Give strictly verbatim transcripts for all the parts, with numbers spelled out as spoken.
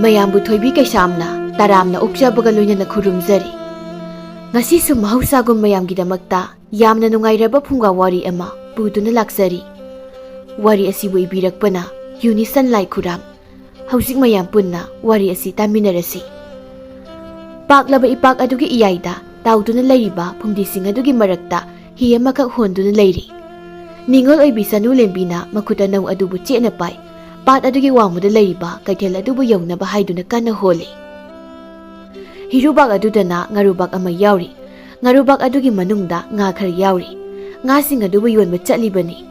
ꯃꯌꯥꯝꯕꯨ ꯊꯣꯏꯕꯤ ꯀꯩꯁꯥꯝꯅ ꯇꯔꯥꯝꯅ ꯑꯣꯛꯆꯕꯒ ꯂꯣꯏꯅꯅ ꯈꯨꯔꯨꯝꯖꯔꯤ꯫ ꯉꯁꯤꯁꯨ ꯃꯍꯧꯁꯥꯒꯨꯝ ꯃꯌꯥꯝꯒꯤꯗꯃꯛꯇ ꯌꯥꯝꯅ ꯅꯨꯡꯉꯥꯏꯔꯕ ꯐꯨꯡꯒꯥ ꯋꯥꯔꯤ ꯑꯃ ꯄꯨꯗꯨꯅ ꯂꯥꯛꯆꯔꯤ꯫ ꯋꯥꯔꯤ ꯑꯁꯤꯕꯨ ꯏꯕꯤꯔꯛꯄꯅ ꯌꯨꯅꯤꯁꯟ ꯂꯥꯏꯈꯨꯔꯥꯝ꯫ ꯍꯧꯖꯤꯛ ꯃꯌꯥꯝ ꯄꯨꯟꯅ ꯋꯥꯔꯤ ꯑꯁꯤ ꯇꯥꯃꯤꯟꯅꯔꯁꯤ꯫ ꯄꯥꯛꯂꯕ ꯏꯄꯥꯛ ꯑꯗꯨꯒꯤ ꯏꯌꯥꯏꯗ ꯇꯥꯎꯗꯨꯅ ꯂꯩꯔꯤꯕ ꯐꯨꯝꯗꯤꯁꯤꯡ ꯑꯗꯨꯒꯤ ꯃꯔꯛꯇ ꯍꯤ ꯑꯃꯈꯛ ꯍꯣꯟꯗꯨꯅ ꯂꯩꯔꯤ꯫ ꯅꯤꯉꯣꯜ ꯑꯣꯏꯕꯤ ꯁꯅꯨ ꯂꯦꯝꯕꯤꯅ ꯃꯈꯨꯠ ꯑꯅꯧ ꯑꯗꯨꯕꯨ ꯆꯦꯠꯅ ꯄꯥꯏ, ꯄꯥꯠ ꯑꯗꯨꯒꯤ ꯋꯥꯡꯃꯗ ꯂꯩꯔꯤꯕ ꯀꯩꯊꯦꯜ ꯑꯗꯨꯕꯨ ꯌꯧꯅꯕ ꯍꯥꯏꯗꯨꯅ ꯀꯟꯅ ꯍꯣꯜꯂꯤ꯫ ꯍꯤꯔꯨꯕꯥꯛ ꯑꯗꯨꯗꯅ ꯉꯥꯔꯨꯕꯥꯛ ꯑꯃ ꯌꯥꯎꯔꯤ꯫ ꯉꯥꯔꯨꯕꯥꯛ ꯑꯗꯨꯒꯤ ꯃꯅꯨꯡꯗ ꯉꯥ ꯈꯔ ꯌꯥꯎꯔꯤ꯫ ꯉꯥꯁꯤꯡ ꯑꯗꯨꯕꯨ ꯌꯣꯟꯕ ꯆꯠꯂꯤꯕꯅꯤ꯫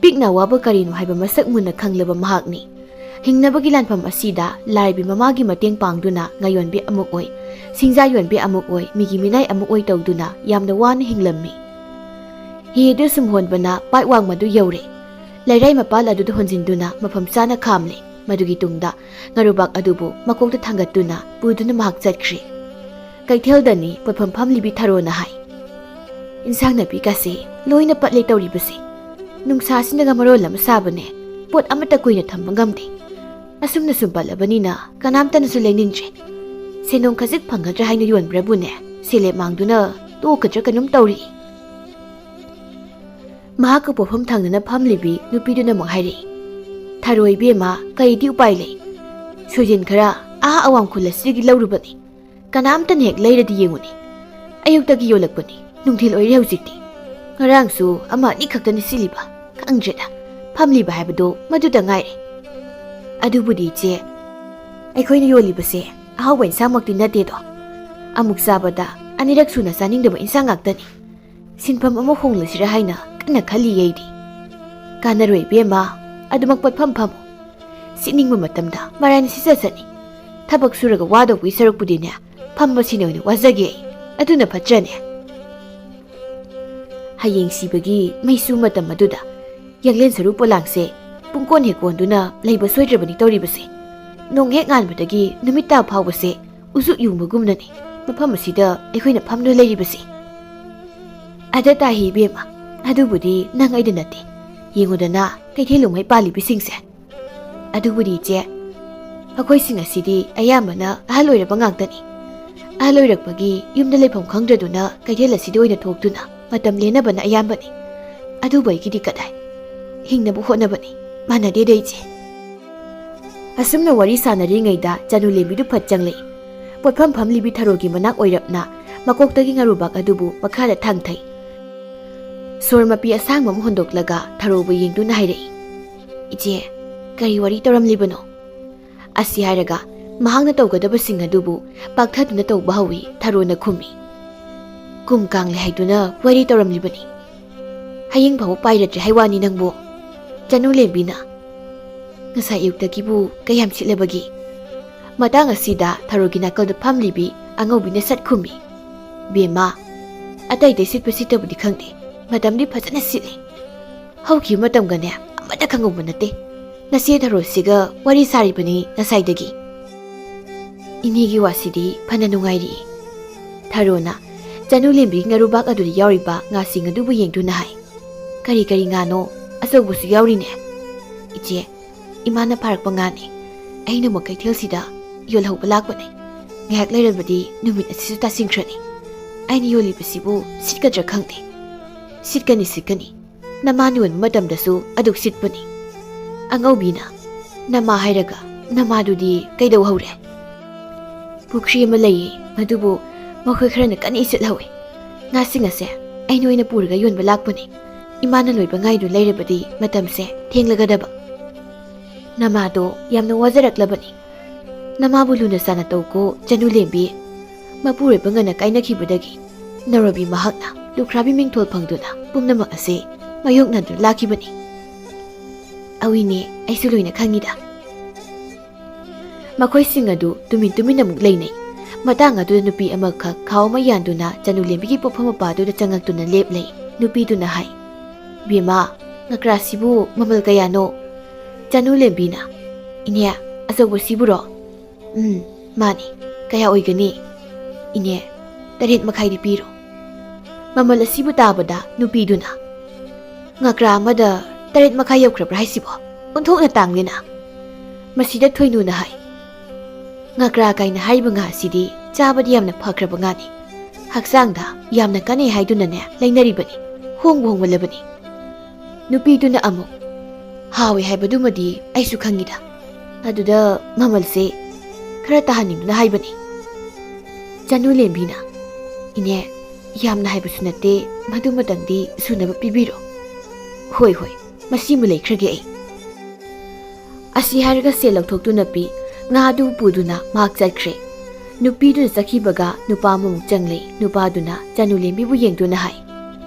ꯄꯤꯛꯅ ꯋꯥꯕ ꯀꯔꯤꯅꯣ ꯍꯥꯏꯕ ꯃꯁꯛ ꯃꯨꯟꯅ ꯈꯪꯂꯕ ꯃꯍꯥꯛꯅꯤ꯫ ꯍꯤꯡꯅꯕꯒꯤ ꯂꯥꯟꯐꯝ ꯑꯁꯤꯗ ꯂꯥꯏꯔꯕꯤ ꯃꯃꯥꯒꯤ ꯃꯇꯦꯡ ꯄꯥꯡꯗꯨꯅ ꯉꯥ ꯌꯣꯟꯕꯤ ꯑꯃꯨꯛ ꯑꯣꯏ, ꯁꯤꯡꯖꯥ ꯌꯣꯟꯕꯤ ꯑꯃꯨꯛ ꯑꯣꯏ, ꯃꯤꯒꯤ ꯃꯤꯅꯥꯏ ꯑꯃꯨꯛ ꯑꯣꯏ ꯇꯧꯗꯨꯅ ꯌꯥꯝꯅ ꯋꯥꯅ ꯍꯤꯡꯂꯝꯃꯤ꯫ ꯍꯤ ꯑꯗꯨ ꯁꯨꯝ ꯍꯣꯟꯕꯅ ꯄꯥꯠ ꯋꯥꯡꯃꯗꯨ ꯌꯧꯔꯦ꯫ ꯂꯩꯔꯥꯏ ꯃꯄꯥꯜ ꯑꯗꯨꯗ ꯍꯣꯟꯖꯤꯟꯗꯨꯅ ꯃꯐꯝ ꯆꯥꯅ ꯈꯥꯝꯂꯦ꯫ ꯃꯗꯨꯒꯤ ꯇꯨꯡꯗ ꯉꯥꯔꯨꯕꯥꯛ ꯑꯗꯨꯕꯨ ꯃꯀꯣꯛꯇ ꯊꯥꯡꯒꯠꯇꯨꯅ ꯄꯨꯗꯨꯅ ꯃꯍꯥꯛ ꯆꯠꯈ꯭ꯔꯦ꯫ ꯀꯩꯊꯦꯜꯗꯅꯤ ꯄꯣꯠꯐꯝ ꯐꯝꯂꯤꯕꯤ ꯊꯔꯣꯅ ꯍꯥꯏ, "ꯏꯟꯁꯥꯡ ꯅꯥꯄꯤꯒꯁꯦ ꯂꯣꯏꯅ ꯄꯠꯂꯦ ꯇꯧꯔꯤꯕꯁꯦ꯫ ꯅꯨꯡꯁꯥꯁꯤꯅꯒ ꯃꯔꯣꯜ ꯑꯃ ꯁꯥꯕꯅꯦ, ꯄꯣꯠ ꯑꯃꯠꯇ ꯀꯨꯏꯅ ꯊꯝꯕ ꯉꯝꯗꯦ꯫ ꯑꯁꯨꯝꯅ ꯁꯨꯝ ꯄꯠꯂꯕꯅꯤꯅ ꯀꯅꯥꯝꯇꯅꯁꯨ ꯂꯩꯅꯤꯡꯗ꯭ꯔꯦ꯫ ꯁꯦꯟꯗꯣꯡ ꯈꯖꯤꯛ ꯐꯪꯒꯗ꯭ꯔꯥ ꯍꯥꯏꯅ ꯌꯣꯟꯕ꯭ꯔꯕꯨꯅꯦ, ꯁꯦꯂꯦꯞ ꯃꯥꯡꯗꯨꯅ ꯇꯣꯛꯀꯗ꯭ꯔꯥ ꯀꯩꯅꯣꯝ ꯇꯧꯔꯤ꯫" ꯃꯍꯥꯛꯀ ꯄꯣꯠꯐꯝ ꯊꯪꯅꯅ ꯐꯝꯂꯤꯕꯤ ꯅꯨꯄꯤꯗꯨꯅ ꯑꯃꯨꯛ ꯍꯥꯏꯔꯛꯏ, "ꯊꯔꯣꯏ ꯏꯕꯦꯝꯃ, ꯀꯩꯗꯤ ꯎꯄꯥꯏ ꯂꯩ? ꯁꯣꯏꯖꯤꯟ ꯈꯔ ꯑꯥ ꯑꯋꯥꯡ ꯈꯨꯜ ꯑꯁꯤꯗꯒꯤ ꯂꯧꯔꯨꯕꯅꯤ꯫ ꯀꯅꯥꯝꯇꯅ ꯍꯦꯛ ꯂꯩꯔꯗꯤ ꯌꯦꯡꯉꯨꯅꯦ꯫ ꯑꯌꯨꯛꯇꯒꯤ ꯌꯣꯜꯂꯛꯄꯅꯤ, ꯅꯨꯡꯊꯤꯜ ꯑꯣꯏꯔꯦ ꯍꯧꯖꯤꯛꯇꯤ꯫ ꯉꯔꯥꯡꯁꯨ ꯑꯃ ꯑꯅꯤꯈꯛꯇꯅꯤ ꯁꯤꯠꯂꯤꯕ꯫ ꯈꯪꯗ꯭ꯔꯦꯗ, ꯐꯝꯂꯤꯕ ꯍꯥꯏꯕꯗꯣ ꯃꯗꯨꯗ ꯉꯥꯏꯔꯦ꯫ ꯑꯗꯨꯕꯨꯗꯤ ꯏꯆꯦ, ꯑꯩꯈꯣꯏꯅ ꯌꯣꯜꯂꯤꯕꯁꯦ ꯑꯍꯥꯎꯕ ꯏꯟꯁꯥꯡꯃꯛꯇꯤ ꯅꯠꯇꯦꯗꯣ꯫ ꯑꯃꯨꯛ ꯆꯥꯕꯗ ꯑꯅꯤꯔꯛ ꯁꯨꯅ ꯆꯥꯅꯤꯡꯗꯕ ꯏꯟꯁꯥꯡ ꯉꯥꯛꯇꯅꯤ꯫ ꯁꯤꯟꯐꯝ ꯑꯃ ꯍꯣꯡꯂꯁꯤꯔ ꯍꯥꯏꯅ ꯀꯟꯅ ꯈꯜꯂꯤ ꯑꯩꯗꯤ꯫" "ꯀꯥꯟꯅꯔꯣꯏ ꯏꯕꯦꯝꯃ, ꯑꯗꯨꯃꯛ ꯄꯠꯐꯝ ꯐꯝꯃꯨ꯫ ꯁꯤꯠꯅꯤꯡꯕ ꯃꯇꯝꯗ ꯃꯔꯥꯏꯅ ꯁꯤꯠꯆ ꯆꯠꯅꯤ꯫ ꯊꯕꯛ ꯁꯨꯔꯒ ꯋꯥꯗꯧꯕꯒꯤ ꯁꯔꯨꯛꯄꯨꯗꯤꯅꯦ, ꯐꯝꯕꯁꯤꯅ ꯑꯣꯏꯅ ꯋꯥꯖꯒꯦ ꯑꯩ꯫ ꯑꯗꯨꯅ ꯐꯠꯇ꯭ꯔꯅꯦ?" ꯍꯌꯦꯡ ꯁꯤꯕꯒꯤ ꯃꯩꯁꯨ ꯃꯇꯝ ꯑꯗꯨꯗ ꯌꯥꯡꯂꯦꯟ ꯁꯔꯨ ꯄꯣꯂꯥꯡꯁꯦ ꯄꯨꯡꯀꯣꯟ ꯍꯦꯛ ꯀꯣꯟꯗꯨꯅ ꯂꯩꯕ ꯁꯣꯏꯗ꯭ꯔꯕꯅꯤ ꯇꯧꯔꯤꯕꯁꯦ꯫ ꯅꯣꯡ ꯍꯦꯛ ꯉꯥꯟꯕꯗꯒꯤ ꯅꯨꯃꯤꯠ ꯇꯥ ꯐꯥꯎꯕꯁꯦ ꯎꯖꯨꯛ ꯌꯨꯡꯕꯒꯨꯝꯅꯅꯤ ꯃꯐꯝ ꯑꯁꯤꯗ ꯑꯩꯈꯣꯏꯅ ꯐꯝꯗꯨꯅ ꯂꯩꯔꯤꯕꯁꯦ꯫ "ꯑꯗ ꯇꯥꯍꯤ ꯏꯕꯦꯝꯃ, ꯑꯗꯨꯕꯨꯗꯤ ꯅꯪ ꯑꯩꯗ ꯅꯠꯇꯦ꯫ ꯌꯦꯡꯉꯨꯗꯅ ꯀꯩꯊꯦꯜ ꯂꯨꯡꯉꯩ ꯄꯥꯜꯂꯤꯕꯁꯤꯡꯁꯦ꯫" "ꯑꯗꯨꯕꯨꯗꯤ ꯏꯆꯦ, ꯃꯈꯣꯏꯁꯤꯡ ꯑꯁꯤꯗꯤ ꯑꯌꯥꯝꯕꯅ ꯑꯍꯜ ꯑꯣꯏꯔꯕ ꯉꯥꯛꯇꯅꯤ꯫ ꯑꯍꯜ ꯑꯣꯏꯔꯛꯄꯒꯤ ꯌꯨꯝꯗ ꯂꯩꯐꯝ ꯈꯪꯗ꯭ꯔꯗꯨꯅ ꯀꯩꯊꯦꯜ ꯑꯁꯤꯗ ꯑꯣꯏꯅ ꯊꯣꯛꯇꯨꯅ ꯃꯇꯝ ꯂꯦꯟꯅꯕꯅ ꯑꯌꯥꯝꯕꯅꯤ꯫ ꯑꯗꯨꯕꯨ ꯑꯩꯒꯤꯗꯤ ꯀꯗꯥꯏ? ꯍꯤꯡꯅꯕ ꯍꯣꯠꯅꯕꯅꯤ꯫ ꯃꯥꯟꯅꯗꯦꯗ, ꯏꯆꯦ꯫ ꯑꯁꯨꯝꯅ ꯋꯥꯔꯤ ꯁꯥꯟꯅꯔꯤꯉꯩꯗ ꯆꯅꯨ ꯂꯦꯝꯕꯤꯗꯨ ꯐꯠ ꯆꯪꯂꯛꯏ꯫ ꯄꯣꯠꯐꯝ ꯐꯝꯂꯤꯕꯤ ꯊꯔꯣꯒꯤ ꯃꯅꯥꯛ ꯑꯣꯏꯔꯞꯅ ꯃꯀꯣꯛꯇꯒꯤ ꯉꯥꯔꯨꯕꯥꯛ ꯑꯗꯨꯕꯨ ꯃꯈꯥꯗ ꯊꯥꯡꯊꯩ꯫ ꯁꯣꯔ ꯃꯄꯤ ꯑꯁꯥꯡꯕ ꯑꯃ ꯍꯣꯟꯗꯣꯛꯂꯒ ꯊꯔꯣꯕꯨ ꯌꯦꯡꯗꯨꯅ ꯍꯥꯏꯔꯛꯏ, "ꯏꯆꯦ, ꯀꯔꯤ ꯋꯥꯔꯤ ꯇꯧꯔꯝꯂꯤꯕꯅꯣ?" ꯑꯁꯤ ꯍꯥꯏꯔꯒ ꯃꯍꯥꯛꯅ ꯇꯧꯒꯗꯕꯁꯤꯡ ꯑꯗꯨꯕꯨ ꯄꯥꯛꯊꯗꯨꯅ ꯇꯧꯕ ꯍꯧꯏ꯫ ꯊꯔꯣꯅ ꯈꯨꯝꯃꯤ, "ꯀꯨꯝ ꯀꯥꯡꯂꯦ ꯍꯥꯏꯗꯨꯅ ꯋꯥꯔꯤ ꯇꯧꯔꯝꯂꯤꯕꯅꯤ꯫ ꯍꯌꯦꯡ ꯐꯥꯎꯕ ꯄꯥꯏꯔꯗ꯭ꯔꯦ ꯍꯥꯏ ꯋꯥꯅꯤ ꯅꯪꯕꯨ?" ꯆꯅꯨ ꯂꯦꯝꯕꯤꯅ, "ꯉꯁꯥꯏ ꯑꯌꯨꯛꯇꯒꯤꯕꯨ ꯀꯌꯥꯝ ꯁꯤꯠꯂꯕꯒꯦ?" ꯃꯇꯥꯡ ꯑꯁꯤꯗ ꯊꯔꯣꯒꯤ ꯅꯥꯀꯜꯗ ꯐꯝꯂꯤꯕꯤ ꯑꯉꯧꯕꯤꯅ ꯁꯠ ꯈꯨꯝꯃꯤ, "ꯕꯦꯝꯃ, ꯑꯇꯩ ꯑꯇꯩ ꯁꯤꯠꯄ ꯁꯤꯠꯇꯕꯨꯗꯤ ꯈꯪꯗꯦ, ꯃꯇꯝꯗꯤ ꯐꯖꯅ ꯁꯤꯠꯂꯤ꯫ ꯍꯧꯈꯤꯕ ꯃꯇꯝꯒꯅꯦ ꯑꯃꯠꯇ ꯈꯪꯍꯧꯕ ꯅꯠꯇꯦ꯫ ꯅꯆꯦ ꯊꯔꯣꯁꯤꯒ ꯋꯥꯔꯤ ꯁꯥꯔꯤꯕꯅꯤ ꯉꯁꯥꯏꯗꯒꯤ꯫" "ꯏꯅꯦꯒꯤ ꯋꯥꯁꯤꯗꯤ ꯐꯅ ꯅꯨꯡꯉꯥꯏꯔꯤꯌꯦ꯫" ꯊꯔꯣꯅ ꯆꯅꯨ ꯂꯦꯝꯕꯤꯒꯤ ꯉꯥꯔꯨꯕꯥꯛ ꯑꯗꯨꯗ ꯌꯥꯎꯔꯤꯕ ꯉꯥꯁꯤꯡ ꯑꯗꯨꯕꯨ ꯌꯦꯡꯗꯨꯅ ꯍꯥꯏ, "ꯀꯔꯤ ꯀꯔꯤ ꯉꯥꯅꯣ? ꯑꯆꯧꯕꯁꯨ ꯌꯥꯎꯔꯤꯅꯦ꯫" "ꯏꯆꯦ, ꯏꯃꯥꯅ ꯐꯥꯔꯛꯄ ꯉꯥꯅꯤ꯫ ꯑꯩꯅ ꯑꯃꯨꯛ ꯀꯩꯊꯦꯜꯁꯤꯗ ꯌꯣꯜꯍꯧꯕ ꯂꯥꯛꯄꯅꯦ꯫ ꯉꯥꯏꯍꯥꯛ ꯂꯩꯔꯕꯗꯤ ꯅꯨꯃꯤꯠ ꯑꯁꯤꯁꯨ ꯇꯥꯁꯤꯟꯈ꯭ꯔꯅꯤ꯫ ꯑꯩꯅ ꯌꯣꯜꯂꯤꯕꯁꯤꯕꯨ ꯁꯤꯠꯀꯗ꯭ꯔꯥ ꯈꯪꯗꯦ꯫" "ꯁꯤꯠꯀꯅꯤ, ꯁꯤꯠꯀꯅꯤ꯫ ꯅꯃꯥꯅ ꯌꯣꯟꯕ ꯃꯇꯝꯗꯁꯨ ꯑꯗꯨꯛ ꯁꯤꯠꯄꯅꯤ꯫" ꯑꯉꯧꯕꯤꯅ, "ꯅꯃꯥ ꯍꯥꯏꯔꯒ ꯅꯃꯥꯗꯨꯗꯤ ꯀꯩꯗꯧꯍꯧꯔꯦ?" "ꯄꯨꯈ꯭ꯔꯤ ꯑꯃ ꯂꯩꯌꯦ, ꯃꯗꯨꯕꯨ ꯃꯈꯣꯏ ꯈꯔꯅ ꯀꯟꯅ ꯏꯁꯤꯠꯍꯧꯋꯦ꯫ ꯉꯥꯁꯤꯡ ꯑꯁꯦ ꯑꯩꯅ ꯑꯣꯏꯅ ꯄꯨꯔꯒ ꯌꯣꯟꯕ ꯂꯥꯛꯄꯅꯦ꯫ ꯏꯃꯥꯅ ꯂꯣꯏꯕ ꯉꯥꯏꯗꯨ ꯂꯩꯔꯕꯗꯤ ꯃꯇꯝꯁꯦ ꯊꯦꯡꯂꯒꯗꯕ꯫" "ꯅꯃꯥꯗꯣ ꯌꯥꯝꯅ ꯋꯥꯖꯔꯛꯂꯕꯅꯤ꯫ ꯅꯃꯥꯕꯨ ꯂꯨꯅ ꯆꯥꯟꯅ ꯇꯧꯀꯣ, ꯆꯅꯨ ꯂꯦꯝꯕꯤ꯫ ꯃꯄꯨꯔꯣꯏꯕ ꯉꯟꯅ ꯀꯥꯏꯅꯈꯤꯕꯗꯒꯤ ꯅꯧꯔꯕꯤ ꯃꯍꯥꯛꯅ ꯂꯨꯈ꯭ꯔꯥꯕꯤ ꯃꯤꯡꯊꯣꯜ ꯐꯪꯗꯨꯅ ꯄꯨꯝꯅꯃꯛ ꯑꯁꯦ ꯃꯥꯌꯣꯛꯅꯗꯨꯅ ꯂꯥꯛꯈꯤꯕꯅꯤ꯫" "ꯑꯧꯏꯅꯦ, ꯑꯩꯁꯨ ꯂꯣꯏꯅ ꯈꯪꯉꯤꯗ꯫" ꯃꯈꯣꯏꯁꯤꯡ ꯑꯗꯨ ꯇꯨꯃꯤꯟ ꯇꯨꯃꯤꯟ ꯑꯃꯨꯛ ꯂꯩꯅꯩ꯫ ꯃꯇꯥꯡ ꯑꯗꯨꯗ ꯅꯨꯄꯤ ꯑꯃꯈꯛ ꯈꯥꯎ ꯑꯃ ꯌꯥꯟꯗꯨꯅ ꯆꯅꯨ ꯂꯦꯝꯕꯤꯒꯤ ꯄꯣꯠꯐꯝ ꯃꯄꯥꯗꯨꯗ ꯆꯪꯉꯛꯇꯨꯅ ꯂꯦꯞꯂꯦ꯫ ꯅꯨꯄꯤꯗꯨꯅ ꯍꯥꯏ, "ꯕꯦꯝꯃ, ꯉꯀ꯭ꯔꯥꯁꯤꯕꯨ ꯃꯃꯜ ꯀꯌꯥꯅꯣ?" ꯆꯅꯨ ꯂꯦꯝꯕꯤꯅ, "ꯏꯅꯦ, ꯑꯆꯧꯕꯁꯤꯕꯨꯔꯣ?" "ꯎꯝ, ꯃꯥꯅꯤ꯫ ꯀꯌꯥ ꯑꯣꯏꯒꯅꯤ?" "ꯏꯅꯦ, ꯇꯔꯦꯠ ꯃꯈꯥꯏꯗꯤ ꯄꯤꯔꯣ꯫" ꯃꯃꯜ ꯑꯁꯤꯕꯨ ꯇꯥꯕꯗ ꯅꯨꯄꯤꯗꯨꯅ, "ꯉꯀ꯭ꯔꯥ ꯑꯃꯗ ꯇꯔꯦꯠ ꯃꯈꯥꯏ ꯌꯧꯈ꯭ꯔꯕ꯭ꯔꯥ ꯍꯥꯏꯁꯤꯕꯣ? ꯑꯣꯟꯊꯣꯛꯅ ꯇꯥꯡꯂꯦꯅ!" ꯃꯁꯤꯗ ꯊꯣꯏꯅꯨꯅ ꯍꯥꯏ, ꯉꯀ꯭ꯔꯥ ꯀꯥꯏꯅ ꯍꯥꯏꯔꯤꯕ ꯉꯥ ꯑꯁꯤꯗꯤ ꯆꯥꯕꯗꯤ ꯌꯥꯝꯅ ꯐꯈ꯭ꯔꯕ ꯉꯥꯅꯤ꯫ ꯍꯛꯆꯥꯡꯗ ꯌꯥꯝꯅ ꯀꯥꯟꯅꯩ ꯍꯥꯏꯗꯨꯅꯅꯦ ꯂꯩꯅꯔꯤꯕꯅꯤ꯫ ꯍꯣꯡꯕꯨ ꯍꯣꯡꯃꯜꯂꯕꯅꯤ꯫ ꯅꯨꯄꯤꯗꯨꯅ ꯑꯃꯨꯛ, "ꯍꯥꯎꯏ ꯍꯥꯏꯕꯗꯨꯃꯗꯤ ꯑꯩꯁꯨ ꯈꯪꯉꯤꯗ꯫ ꯑꯗꯨꯗ ꯃꯃꯜꯁꯦ ꯈꯔ ꯇꯥꯍꯟꯅꯤꯡꯗꯨꯅ ꯍꯥꯏꯕꯅꯤ꯫" ꯆꯅꯨ ꯂꯦꯝꯕꯤꯅ, "ꯏꯅꯦ, ꯌꯥꯝꯅ ꯍꯥꯏꯕꯁꯨ ꯅꯠꯇꯦ, ꯃꯗꯨꯃꯇꯪꯗꯤ ꯁꯨꯅꯕ ꯄꯤꯕꯤꯔꯣ꯫" "ꯍꯣꯏ, ꯍꯣꯏ, ꯃꯁꯤꯃ ꯂꯩꯈ꯭ꯔꯒꯦ ꯑꯩ꯫" ꯑꯁꯤ ꯍꯥꯏꯔꯒ ꯁꯦꯜ ꯂꯧꯊꯣꯛꯇꯨꯅ ꯄꯤ꯫ ꯉꯥ ꯑꯗꯨ ꯄꯨꯗꯨꯅ ꯃꯍꯥꯛ ꯆꯠꯈ꯭ꯔꯦ꯫ ꯅꯨꯄꯤꯗꯨꯅ ꯆꯠꯈꯤꯕꯒ ꯅꯨꯄꯥ ꯑꯃꯃꯨꯛ ꯆꯪꯂꯦ꯫ ꯅꯨꯄꯥꯗꯨꯅ ꯆꯅꯨ ꯂꯦꯝꯕꯤꯕꯨ ꯌꯦꯡꯗꯨꯅ ꯍꯥꯏ,